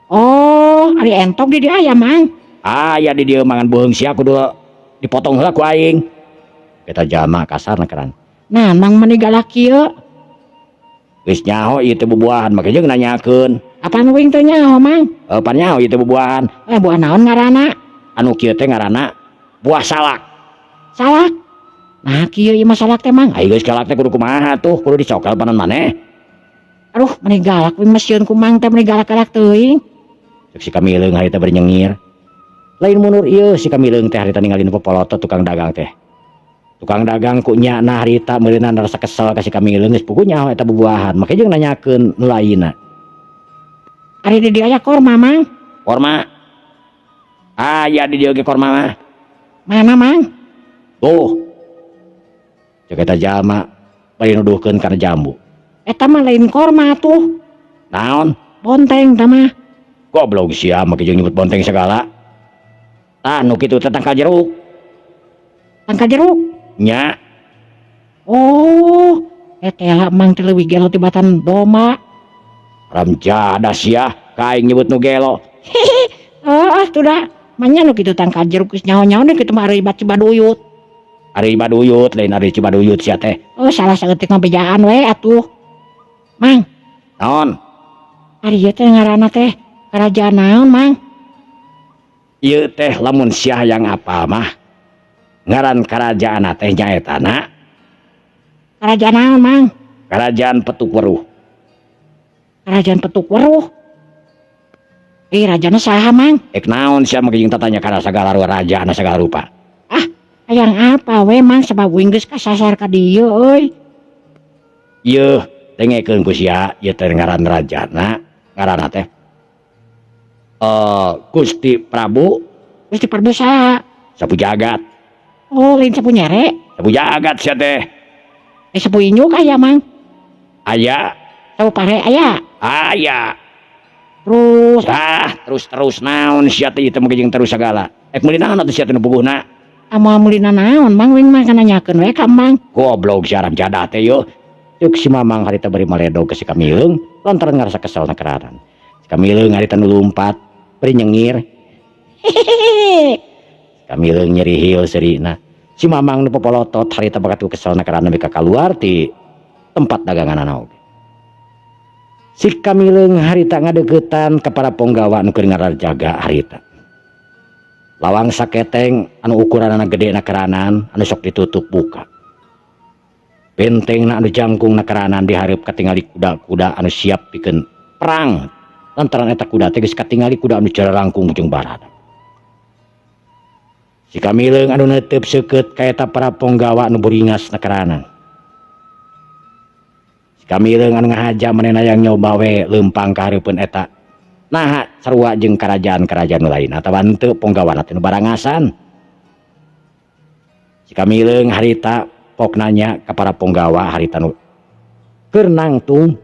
Oh, ari entok di dieu aya, Mang? Aya di dieu mangan beuheung sia kudu dipotong heula ku aing. Eta jalma kasarna keran. Nah, Mang meni galak kieu. Geus nyaho ieu teh bubuahan make jeung nanyakeun. Apaan uing teh nyaho, Mang? Pan nyaho ieu teh bubuahan. Buah naon ngaranna? Anu kieu teh ngaranna buah salak. Salak? Nah, kieu ieu mah salak teh, Mang. Ai geus galak teh kudu kumaha tuh? Kudu dicokel panon maneh. Aduh, meni galak uing mah sieun ku Mang teh meni galak-galak teuing. Cek si Kamileung harita bari nyengir. Lain munur ieu si Kamileung teh harita ninggalin popolotot tukang dagang teh. Tukang dagang ku nyana harita meureunna rasa kesel ka si Kamileung geus puguh nyaho eta bubuahan. Make jeung nanyakeun nu lainna. Ari di dieu aya korma, Mang? Korma? Aya di dieu ge korma mah. Mana, Mang? Tuh. Cek eta jalma bari nuduhkeun kana jambu. Eta mah lain korma tuh. Naon? Bonteng ta mah. Goblok sia make jeung nyebut bonteng segala. Tah nu kitu teh tangkal jeruk. Tangkal jeruk? Nya. Oh, eta Mang teh leuwih gelo tibatan domba. Ramjada sia, ka aing nyebut nu gelo. Hehehe. Heeh, tuh da. Manya nu kitu tangkal jeruk geus nyaho-nyaho nu kitu mah ari Cibaduyut. Ari Cibaduyut lain ari Cibaduyut sia teh. Oh, salah saeutik mah bejaan we atuh. Mang. Naon? Ari ieu teh ngaranna teh karajaan naon, Mang? Ieu teh lamun sia hayang apal mah ngaran karajaanna teh nyaetana Karajaan naon, Mang? Kerajaan Petuk Weruh. Kerajaan Petuk Weruh. Eh, rajana saha, Mang? Ek naon sia mah jeung tatanya kana sagala raja na sagala rupa. Ah, hayang apa we, Mang, sebab uing geus kasasar ka dieu euy. Yeuh, dengekeun ku sia, ieu teh ngaran rajana, ngaranna teh Gusti Prabu. Gusti Prabu saha? Sapu Jagat. Oh, lain Sapu Nyere? Sapu Jagat sia teh. Eh, Sapu Inyuk aya, Mang? Aya. Sapu Pare aya? Aya. Terus ah, terus-terus naon sia teh ieu teh jeung terus sagala. Ek meuli naon atuh sia teh nu puguhna? Amoal meuli naon, Mang, uing mah nanyakeun we ka Mang. Goblok si haram jadah teh yeuh. Ceuk si Mamang harita bari maledog ka si Kamileung lantaran ngarasa kesel na keraran. Si Kamileung harita nu lumpat bari nyengir. Hehehe. Si Kamileung nyeri heel seurina. Si Mamang nu popolotot harita bakat ku kesel na keraran nepi ka kaluar ti tempat daganganana oge. Si Kamileung harita ngadeuketan ka para ponggawa nu keur ngarajaga harita. Lawang saketeng anu ukuranana gede na keranan anu sok ditutup buka. Bentengna anu jangkung na keranan dihareup katingali kuda-kuda anu siap pikeun perang. Lantaran eta kuda teh geus katingali kuda anu jarangkung jeung barada. Si Kamileung anu neuteup seukeut ka eta para ponggawa anu buringas na keranan. Si Kamileung anu ngahaja manehna yang nyoba we leumpang ka hareupeun eta. Naha sarua jeung karajaan-karajaan nu lain atawa henteu ponggawana teh nu barangasan. Si Kamileung harita pok nanya ka para ponggawa harita nu keur nangtung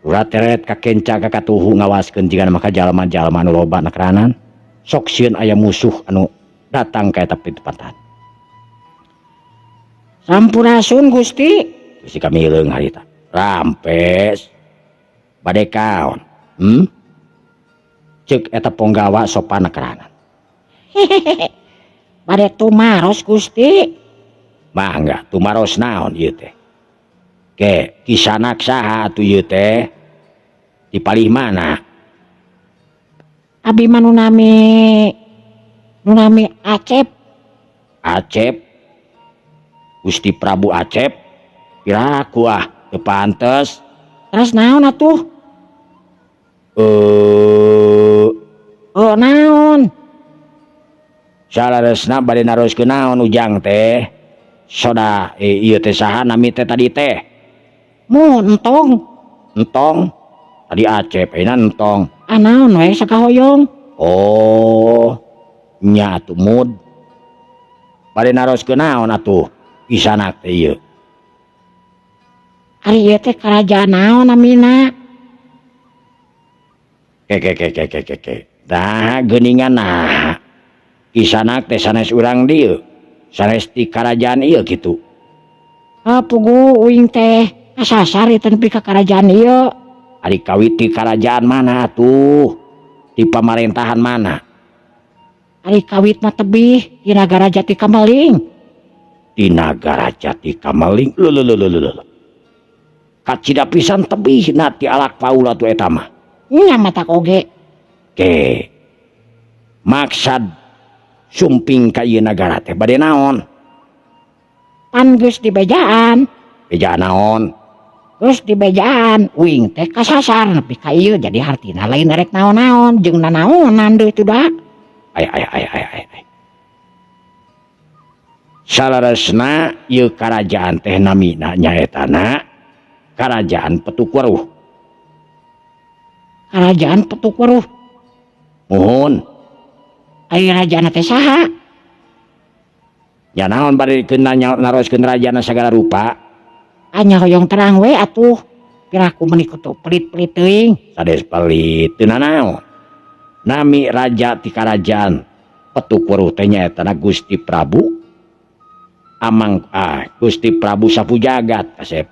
urat teret ka kenca ka katuhu ngawaskeun jigana maka jalma-jalma anu loba na keranan sok sieun aya musuh anu datang ka eta pitempatan. Sampurasun Gusti. Si Kamileung harita rampes bade kaon? Ceuk eta ponggawa sopan na keranan. Hehehe. Bade tumaros Gusti. Mangga tumaros naon ieu teh? Ke kisanak saha atuh ieu teh? Di palih mana? Abi mah nu nami Acep. Acep? Gusti Prabu Acep? Piraku ah, teu pantes. Terus naon atuh? Oh, naon? Salaresna bade naroskeun naon ujang teh? Soda ieu teh saha nami teh tadi teh? Mu entong. Entong? Tadi Acep, ayeuna entong. Ah, naon we sakahoyong? Oh, nya atuh mud. Bade naroskeun naon atuh? Kisanak teh ieu. Ari ieu teh karajaan naon namina? Ke ke ke ke ke ke ke. Nah, geuningan nah. Kisanak teh sanes urang dieu. Sanes ti karajaan ieu kitu. Ah, pugu uing teh kasasar ieu teh nepi ka karajaan ieu. Ari kawit ti karajaan mana atuh? Di pamarentahan mana? Ari kawit mah tebih di Nagara Jati Kameling. Di Nagara Jati Kameling. Leuh leuh leuh leuh leuh. Kacida pisan tebih na ti alak paula tuh eta mah. Nya matak oge. Ke. Maksad sumping ka ieu nagara teh bade naon? Pan geus dibejaan. Bejaan naon? Geus dibejaan uing teh kasasar nepi ka ieu jadi hartina lain rek naon-naon jeung nanaonan deui teh da. Ay ay ay ay ay ay. Salaresna ieu karajaan teh namina nyaetana Karajaan Petuk Weruh. Karajaan Petuk Weruh. Muhun. Ari rajana teh saha? Ya naon bade nanya naroskeun rajana sagala rupa? Anya hoyong terang we atuh. Piraku meuni kutu pelit-pelit teuing. Sades pelit teu nanaon. Nami raja ti karajaan Petuk Weruh teh nyaetana Gusti Prabu Amang Gusti Prabu Sapu Jagat kasep.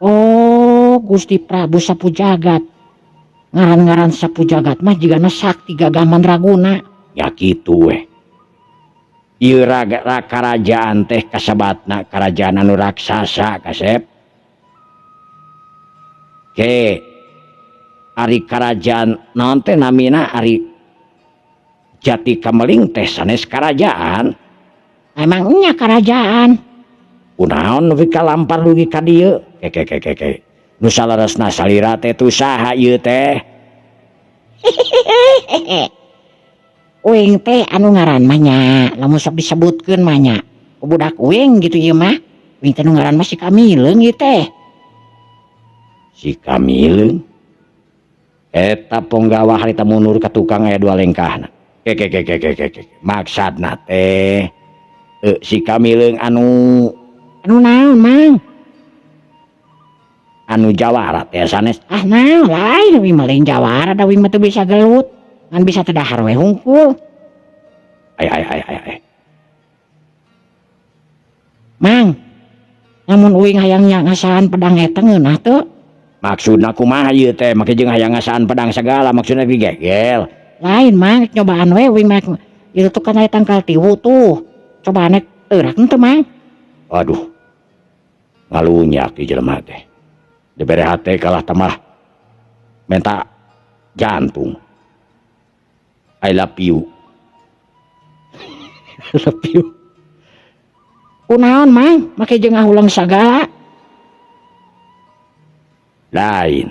Oh, Gusti Prabu Sapu Jagat. Ngaran-ngaran Sapu Jagat mah jigana sakti gagah mandraguna. Ya kitu weh. Ieu karajaan teh kasabatna karajaan anu raksasa kasep. Ke ari karajaan naon teh namina ari Jati Kameling teh sanes karajaan. Emang nya karajaan. Kunaon nepi ka lampar dugi ka dieu? Ke ke ke ke. Nu saleresna salira teh tu saha ieu teh? Uing teh anu ngaran mah nya, lamun sok disebutkeun mah nya. Ku budak uing gitu ieu mah. Uing teh nu ngaran mah si Kamileung ieu teh. Si Kamileung. Eta ponggawa harita mundur ka tukang aya dua lengkahna. Ke ke ke ke ke ke ke. Maksudna teh si Kamileung anu anu naon Mang? Anu jawara teh sanes. Ah naon lain uing mah lain jawara da uing mah teu bisa gelut. Ngan bisa teu dahar we hungkul. Ay ay ay ay ay. Mang, lamun uing hayang ngasaan pedang eta ngeunah teu? Maksudna kumaha ieu teh make jeung hayang ngasaan pedang sagala maksudna digegel. Lain Mang, nyobaan we uing mah. Ieu tuh kan aya tangkal tiwu tuh. Cobaan teurak teu Mang? Aduh. Ngalunyak ieu jelema teh. Dibere hate kalah tambah menta jantung. I love you. I love you. Kunaon Mang make jeung ngahulang sagala? Lain.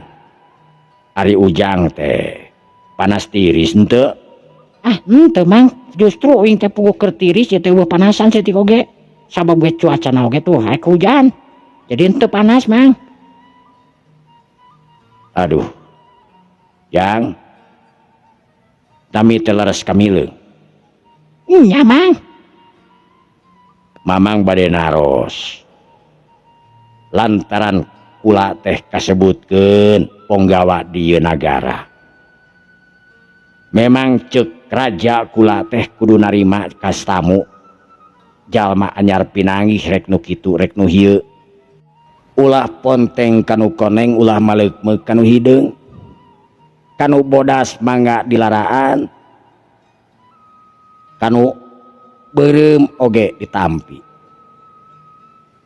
Ari Ujang teh panas tiris henteu? Ah henteu Mang, justru uing teh puguh keur tiris ieu teh eueuh panasan saeutik oge. Sabab ge cuacana oge tuh haek hujan. Jadi henteu panas Mang. Aduh. Jang. Nami teh leres Kamileung. Nya Mang. Mamang bade naros. Lantaran kula teh kasebutkeun ponggawa di ieu nagara. Memang ceuk raja kula teh kudu narima kastamu. Jalma anyar pinanggih rek nu kitu rek nu hieu. Ulah ponteng kanu koneng ulah maleukmeuk kanu hideung. Kanu bodas mangga dilaraan. Kanu beureum oge ditampi.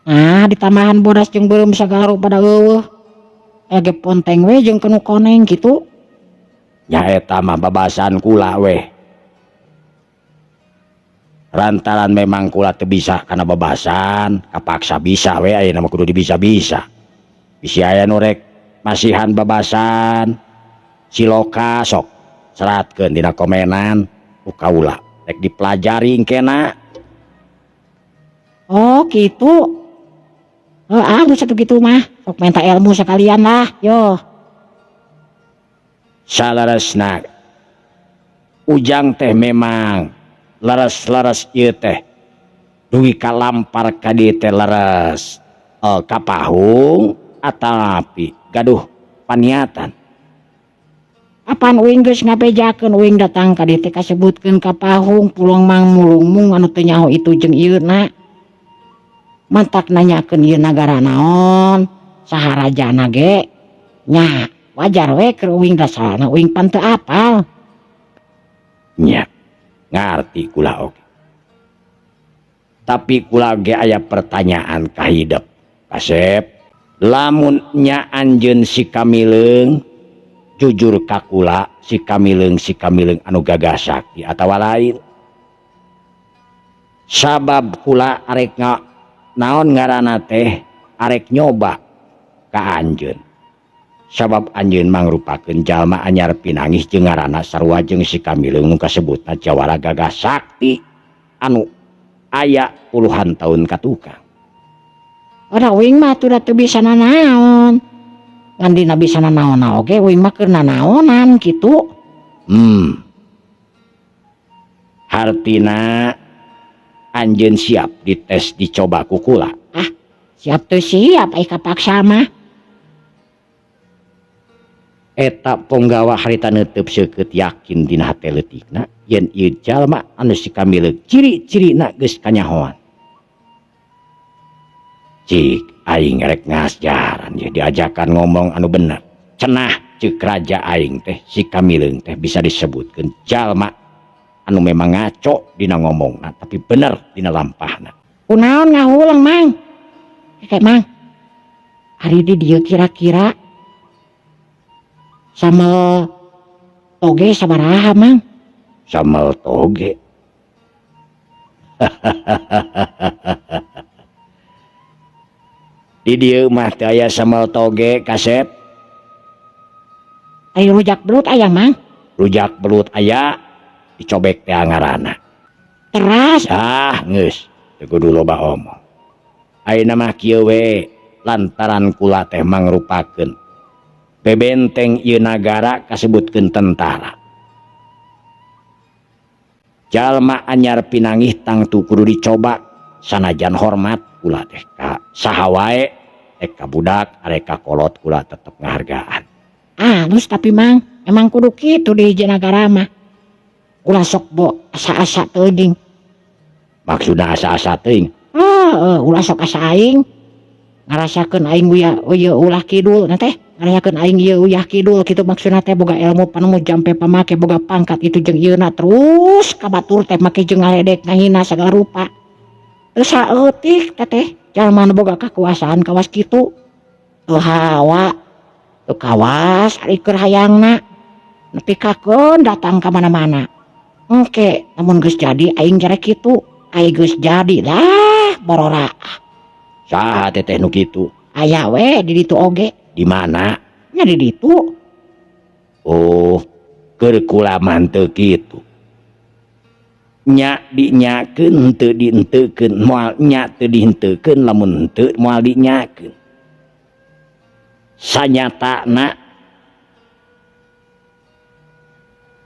Ah, ditambahan bodas jeung beureum sagala rupa da eueuh. Ege ponteng we jeung kanu koneng kitu. Nya eta mah babasan kula weh. Lantaran memang kula teu bisa kana babasan, kapaksa bisa we ayeuna mah kudu dibisa-bisa. Bisi aya nu rek masihan babasan, siloka sok seratkeun dina komenan ku kaula. Rek dipelajari engkena. Oh gitu. Oh, ah, satu gitu mah. Sok minta ilmu sekalian lah, yo. Saleresna Ujang teh memang leres-leres ieu teh. Dugi kalampar ka dieu teh leres kapahung atanapi gaduh paniatan. Apan uing geus ngabejakeun uing datang ka dieu teh kasebutkeun kapahung pulong mang mulungmung anu teu nyaho itu jeung ieu na. Mantak nanyakeun ieu nagara naon, saha rajana ge. Nya, wajar we keur uing dasarna uing pan teu apal. Nya, ngarti kula oge. Tapi kula ge aya pertanyaan ka hidep. Kasep, lamun nya anjeun si Kamileung jujur ka kula si Kamileung anu gagah sakti atawa lain. Sabab kula arek naon ngaranna teh arek nyoba ka anjeun. Sabab anjeun mangrupakeun jalma anyar pinanggih jeung ngaranna sarua jeung si Kamileung nu kasebutna jawara gagah sakti anu aya puluhan tahun ka tukang. Ora uing mah atuh da teu bisa nanaon. Ngan dina bisa nanaon oge uing mah keur nanaonan kitu. Hartina anjeun siap dites dicoba ku kula. Ah, siap teu siap ai kapaksa mah. Eta ponggawa harita neuteub seukeut yakin dina hate leutikna yen ieu jalma anu si Kamileung ciri-cirina geus kanyahoan. Cik aing rek ngajaran ye diajakan ngomong anu bener. Cenah ceuk raja aing teh si Kamileung teh bisa disebutkeun jalma anu memang ngaco dina ngomongna tapi bener dina lampahna. Kunaon ngahulang Mang? Kayak Mang. Ari di dieu kira-kira samel toge sabaraha Mang? Samel toge. Di dieu mah teu aya sambal toge kasep. Ari rujak belut aya Mang? Rujak belut aya dicobek teh ngaranna. Teras. Ah geus teu kudu loba omong. Ayeuna mah kieu we lantaran kula teh mangrupakeun bebenteng ieu nagara kasebutkeun tentara. Jalma anyar pinangih tangtu kudu dicoba sanajan hormat kula teh ka saha wae rek ka budak arek ka kolot kula tetep ngahargaan. Alus tapi Mang, emang kudu kitu di hiji nagara mah. Ulah sok bo asa-asa teuing. Maksudna asa-asa teuing? Heeh, ulah sok asa aing. Ngarasakeun aing uya ulah kidul na teh. Ngarasakeun aing ieu uyah kidul kitu maksudna teh boga ilmu panemu jampe pamake boga pangkat itu jeung ieuna terus ka batur teh make jeung ngaledek ngahina sagala rupa. Teu saeutik teh teh jalma nu boga kakuasaan kawas kitu. Teu hawa teu kawas ari keur hayangna nepi kakeun datang ka mana-mana. Engke lamun geus jadi aing jare kitu, aing geus jadi lah bororaah. Saha teteh nu kitu? Aya we di ditu oge. Di mana? Nya di ditu. Oh, keur kula mah teu kitu. Nya dinyakeun teu dienteukeun, moal nya teu dihenteukeun lamun henteu moal dinyakeun. Sanyatana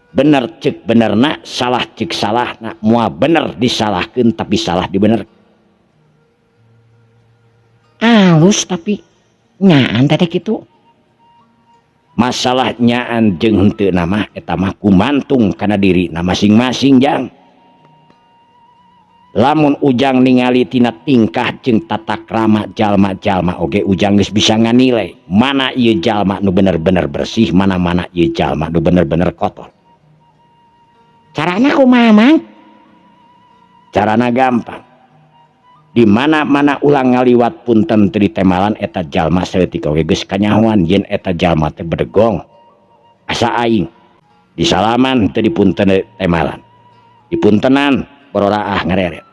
bener cek benerna, salah cek salahna, moal bener disalahkeun tapi salah dibener. Alus tapi nyaan teh kitu. Masalah nyaan jeung henteu mah eta mah kumantung kana dirina masing-masing jang. Lamun ujang ningali tina tingkah jeung tata krama jalma-jalma oge ujang geus bisa nganilai mana ieu jalma nu bener-bener bersih, mana-mana ieu jalma nu bener-bener kotor. Carana kumaha Mang? Carana gampang. Di mana-mana ulang ngaliwat punten teu ditemalan eta jalma saeutik oge geus kanyahoan yen eta jalma teh bedegong. Asa aing disalaman teu dipunten temalan. Dipuntenan bororaah ngareret.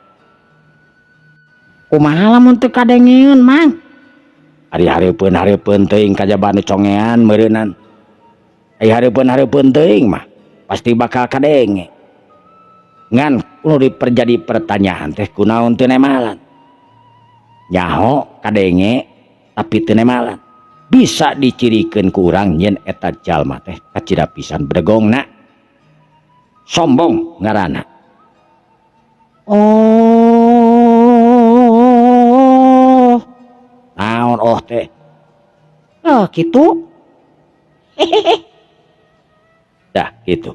Kumaha lamun teu kadengeun Mang? Ari hareupeun-hareupeun teuing kajaba nu congean meureunnan. Ari hareupeun-hareupeun teuing mah pasti bakal kadenge. Ngan kudu diperjadi pertanyaan teh kunaon teu nemalan. Nyaho kadenge tapi teu nemalan. Bisa dicirikeun ku urang yen eta jalma teh kacida pisan bedegongna. Sombong ngaranna. Oh. Naon oh teh? Oh kitu. Hehehe. Dah kitu.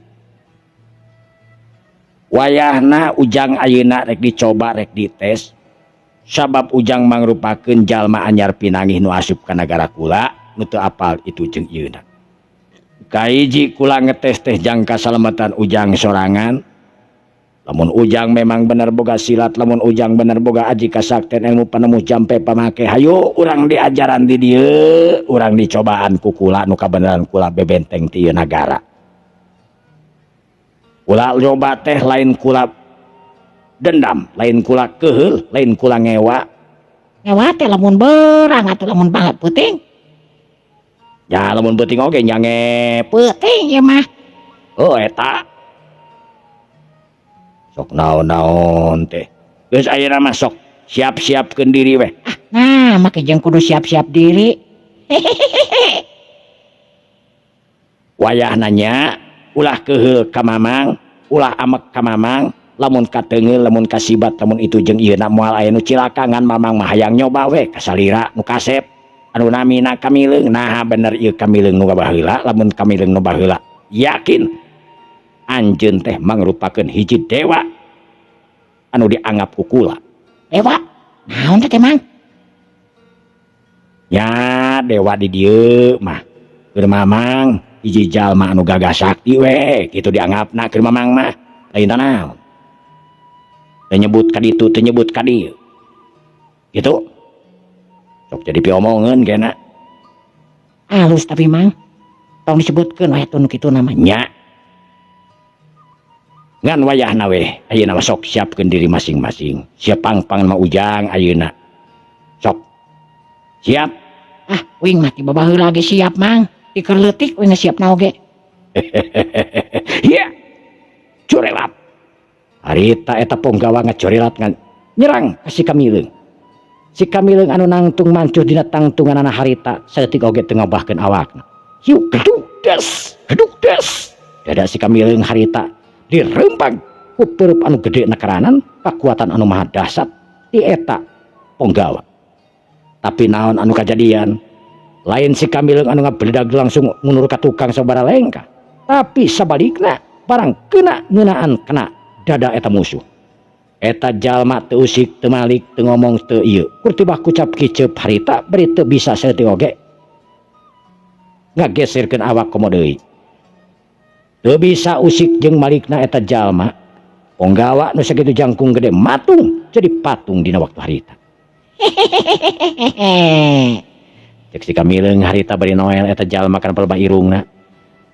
Wayahna ujang ayeuna rek dicoba rek dites. Sabab ujang mangrupakeun jalma anyar pinangih nu asup ka nagara kula nu teu apal itu jeung ieuna. Kahiji kula ngetes teh jang kasalamatan ujang sorangan. Lamun ujang memang bener boga silat, lamun ujang bener boga aji kasakten ilmu panemu jampe pamake, hayu urang diajaran di dieu, urang dicobaan ku kula nu kabeneran kula bebenteng ti ieu nagara. Kula nyoba teh lain kula dendam, lain kula keheul, lain kula ngewa. Ngewa teh lamun berang atuh lamun banget peuting. Ya lamun peuting oge nya nge peuting ieu mah. Oh eta. Sok naon-naon teh. Geus ayeuna mah sok siap-siapkeun diri weh. Ah, nah make jeung kudu siap-siap diri. Wayahna nya ulah keheul ka mamang, ulah amek ka mamang, lamun kateungel, lamun kasibat, lamun itu jeung ieuna moal aya nu cilaka ngan mamang mah hayang nyoba we kasalira nu kasep anu namina kamileung. Naha bener ieu kamileung nu baheula, lamun kamileung nu baheula yakin anjeun teh mangrupakeun hiji dewa anu dianggap ku kula. Dewa? Naon teh Mang? Ya dewa di dieu mah keur mamang hiji jalma anu gagah sakti we kitu dianggapna keur mamang mah lain naon. Teu nyebut ka ditu, teu nyebut ka dieu. Gitu. Sok jadi piomongeun kena. Halus tapi Mang tong disebutkeun we tun kitu namanya. Nya. Ngan wayahna we ayeuna mah sok siapkeun diri masing-masing. Siap pang-pang mah ujang ayeuna. Sok. Siap. Ah, uing mah ti baheula ge siap, Mang. Ti keur leutik uing geus siap na oge. Iya. Curelat. Harita eta ponggawa ngacorelat ngan nyerang ka si Kamileung. Si Kamileung anu nangtung mancuh dina tangtunganana harita saeutik oge teu ngobahkeun awakna. Hiu gedug des, gedug des. Dada si Kamileung harita dirempag ku peurup anu gede nakaranan kakuatan anu maha dahsyat ti eta ponggawa. Tapi naon anu kajadian? Lain si Kamileung anu ngabeledag langsung mundur ka tukang sabara lengkah. Tapi sabalikna barang kena ngeunaan kena dada eta musuh. Eta jalma teu usik, teu malik, teu ngomong, teu ieu. Kurtibah kucap kiceup harita bari teu bisa saeutik oge ngageserkeun awak komo deui. Teu bisa usik jeung malikna eta jalma. Ponggawa nu sakitu jangkung gede matung jadi patung dina waktu harita. Cek si Kamileung harita bari noel eta jalma kana palebah irungna.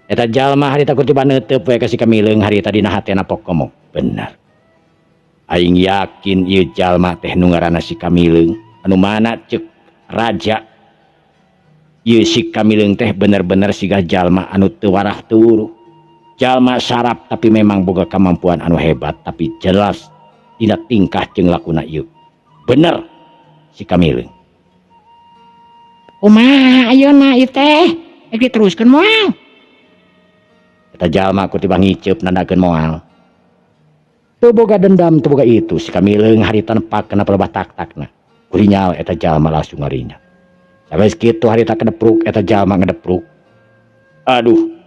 Eta jalma harita kutiba neuteub we ka si Kamileung harita dina hatena pok ngomong. Bener. Aing yakin ieu jalma teh nu ngaranna si Kamileung anu mana cek raja. Ieu si Kamileung teh bener-bener siga jalma anu teu warah teu wuruh. Jalma sarap tapi memang boga kemampuan anu hebat tapi jelas dina tingkah jeung lakuna ieu. Bener si Kamileung. Kumaha ayeuna ieu teh? Rek diteruskeun moal? Eta jalma kutiba ngiceup nandakeun moal. Teu boga dendam teu boga itu si Kamileung harita nepak kana palebah tak-takna. Kurinyal eta jalma langsung ngarinya. Sampai kitu harita kedepruk eta jalma ngedepruk. Aduh.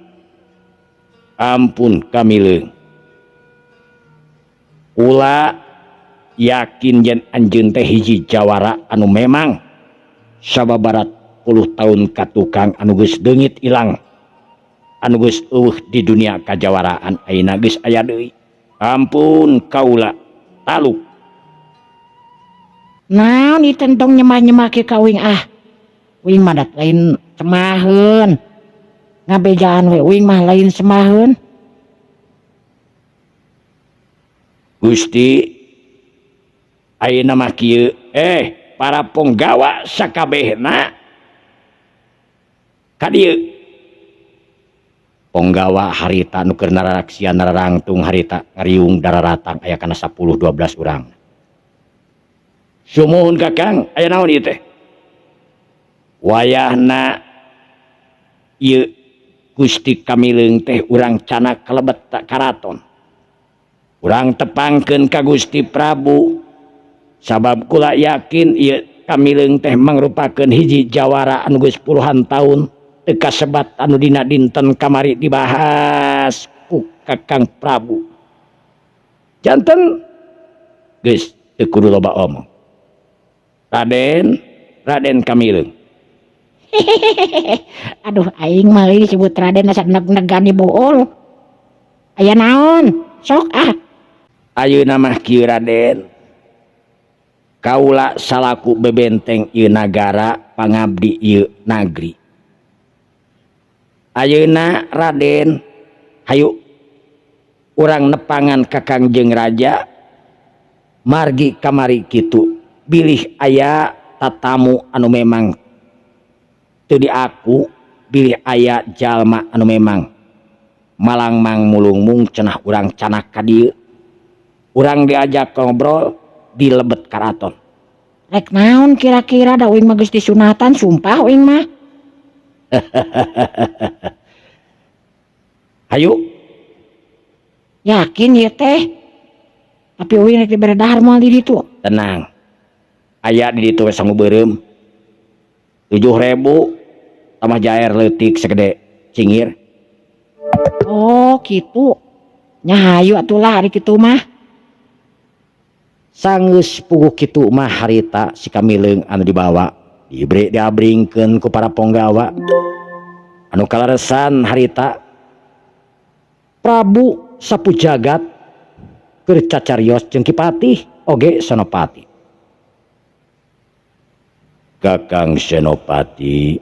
Ampun Kamileung. Kula yakin yen anjeun teh hiji jawara anu memang sababarat puluh tahun ka tukang anu geus deungit ilang. Anu geus eueuh di dunia kajawaraan ayeuna geus aya deui. Ampun kaula taluk. Naon ieu teh entong nyemah-nyemah ke ka uing ah. Uing mah dat lain semaheun. Ngabejaan we uing mah lain semaheun. Gusti ayeuna mah kieu para ponggawa sakabehna ka dieu. Ponggawa harita nu keur nararaksia nararangtung harita ngariung dararatang aya kana 10 12 urang. Sumuhun Kakang, aya naon ieu teh? Wayahna ieu Gusti Kamileung teh urang canak kalebet karaton. Urang tepangkeun ka Gusti Prabu. Sabab kula yakin ieu Kamileung teh mangrupakeun hiji jawara anu geus puluhan tahun teu kasebat anu dina dinten kamari dibahas ku Kakang Prabu. Janten geus teu kudu loba omong. Raden, Raden Kamileung. Aduh aing mah euy disebut Raden asa neg-negan di buul. Aya naon? Sok ah. Ayeuna mah kieu Raden. Kaula salaku bebenteng ieu nagara pangabdi ieu nagri. Ayeuna Raden hayu urang nepangan ka Kangjeng Raja margi kamari kitu bilih aya tatamu anu memang teu diaku bilih aya jalma anu memang malangmang mulungmung cenah urang canak ka dieu. Urang diajak ngobrol di lebet karaton. Rek naon kira-kira da uing mah geus disunatan sumpah uing mah. Hayu. Yakin ieu teh? Tapi uing rek dibere dahar moal di ditu. Tenang. Aya di ditu we sangu beureum. 7.000 tambah jair leutik segede cingir. Oh, kitu. Nya hayu atulah ari kitu mah. Sanggeus puguh kitu mah harita si Kamileung anu dibawa diberi diabringkeun ku para ponggawa anu kalaresan harita Prabu Sapu Jagat keur cacarios jeung Ki Patih oge Senopati. Kakang Senopati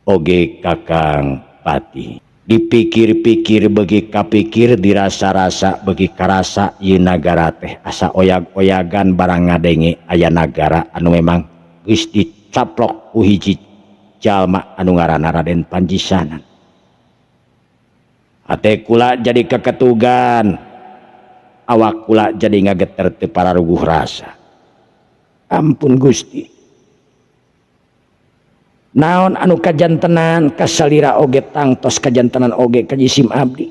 oge Kakang Patih dipikir-pikir bagi kapikir dirasa-rasa bagi karasa ieu nagara teh asa oyag-oyagan barang ngadenge aya nagara anu memang geus dicoret Kacaplok ku hiji jalma anu ngaranna Raden Panjisanan. Hate kula jadi keketugan, awak kula jadi ngageter teu pararuguh rasa. Ampun Gusti, naon anu kajantenan kasalira oge tangtos kajantenan oge ka jisim abdi.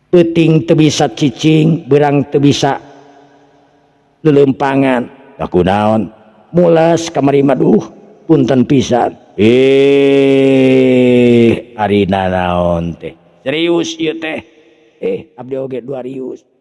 Peuting teu bisa cicing, beurang teu bisa lelempangan. Da kunaon? Mules kamari mah, duh, punten pisan. Eh, ari nanaon teh? Serius ieu teh? Eh, abdi oge 200.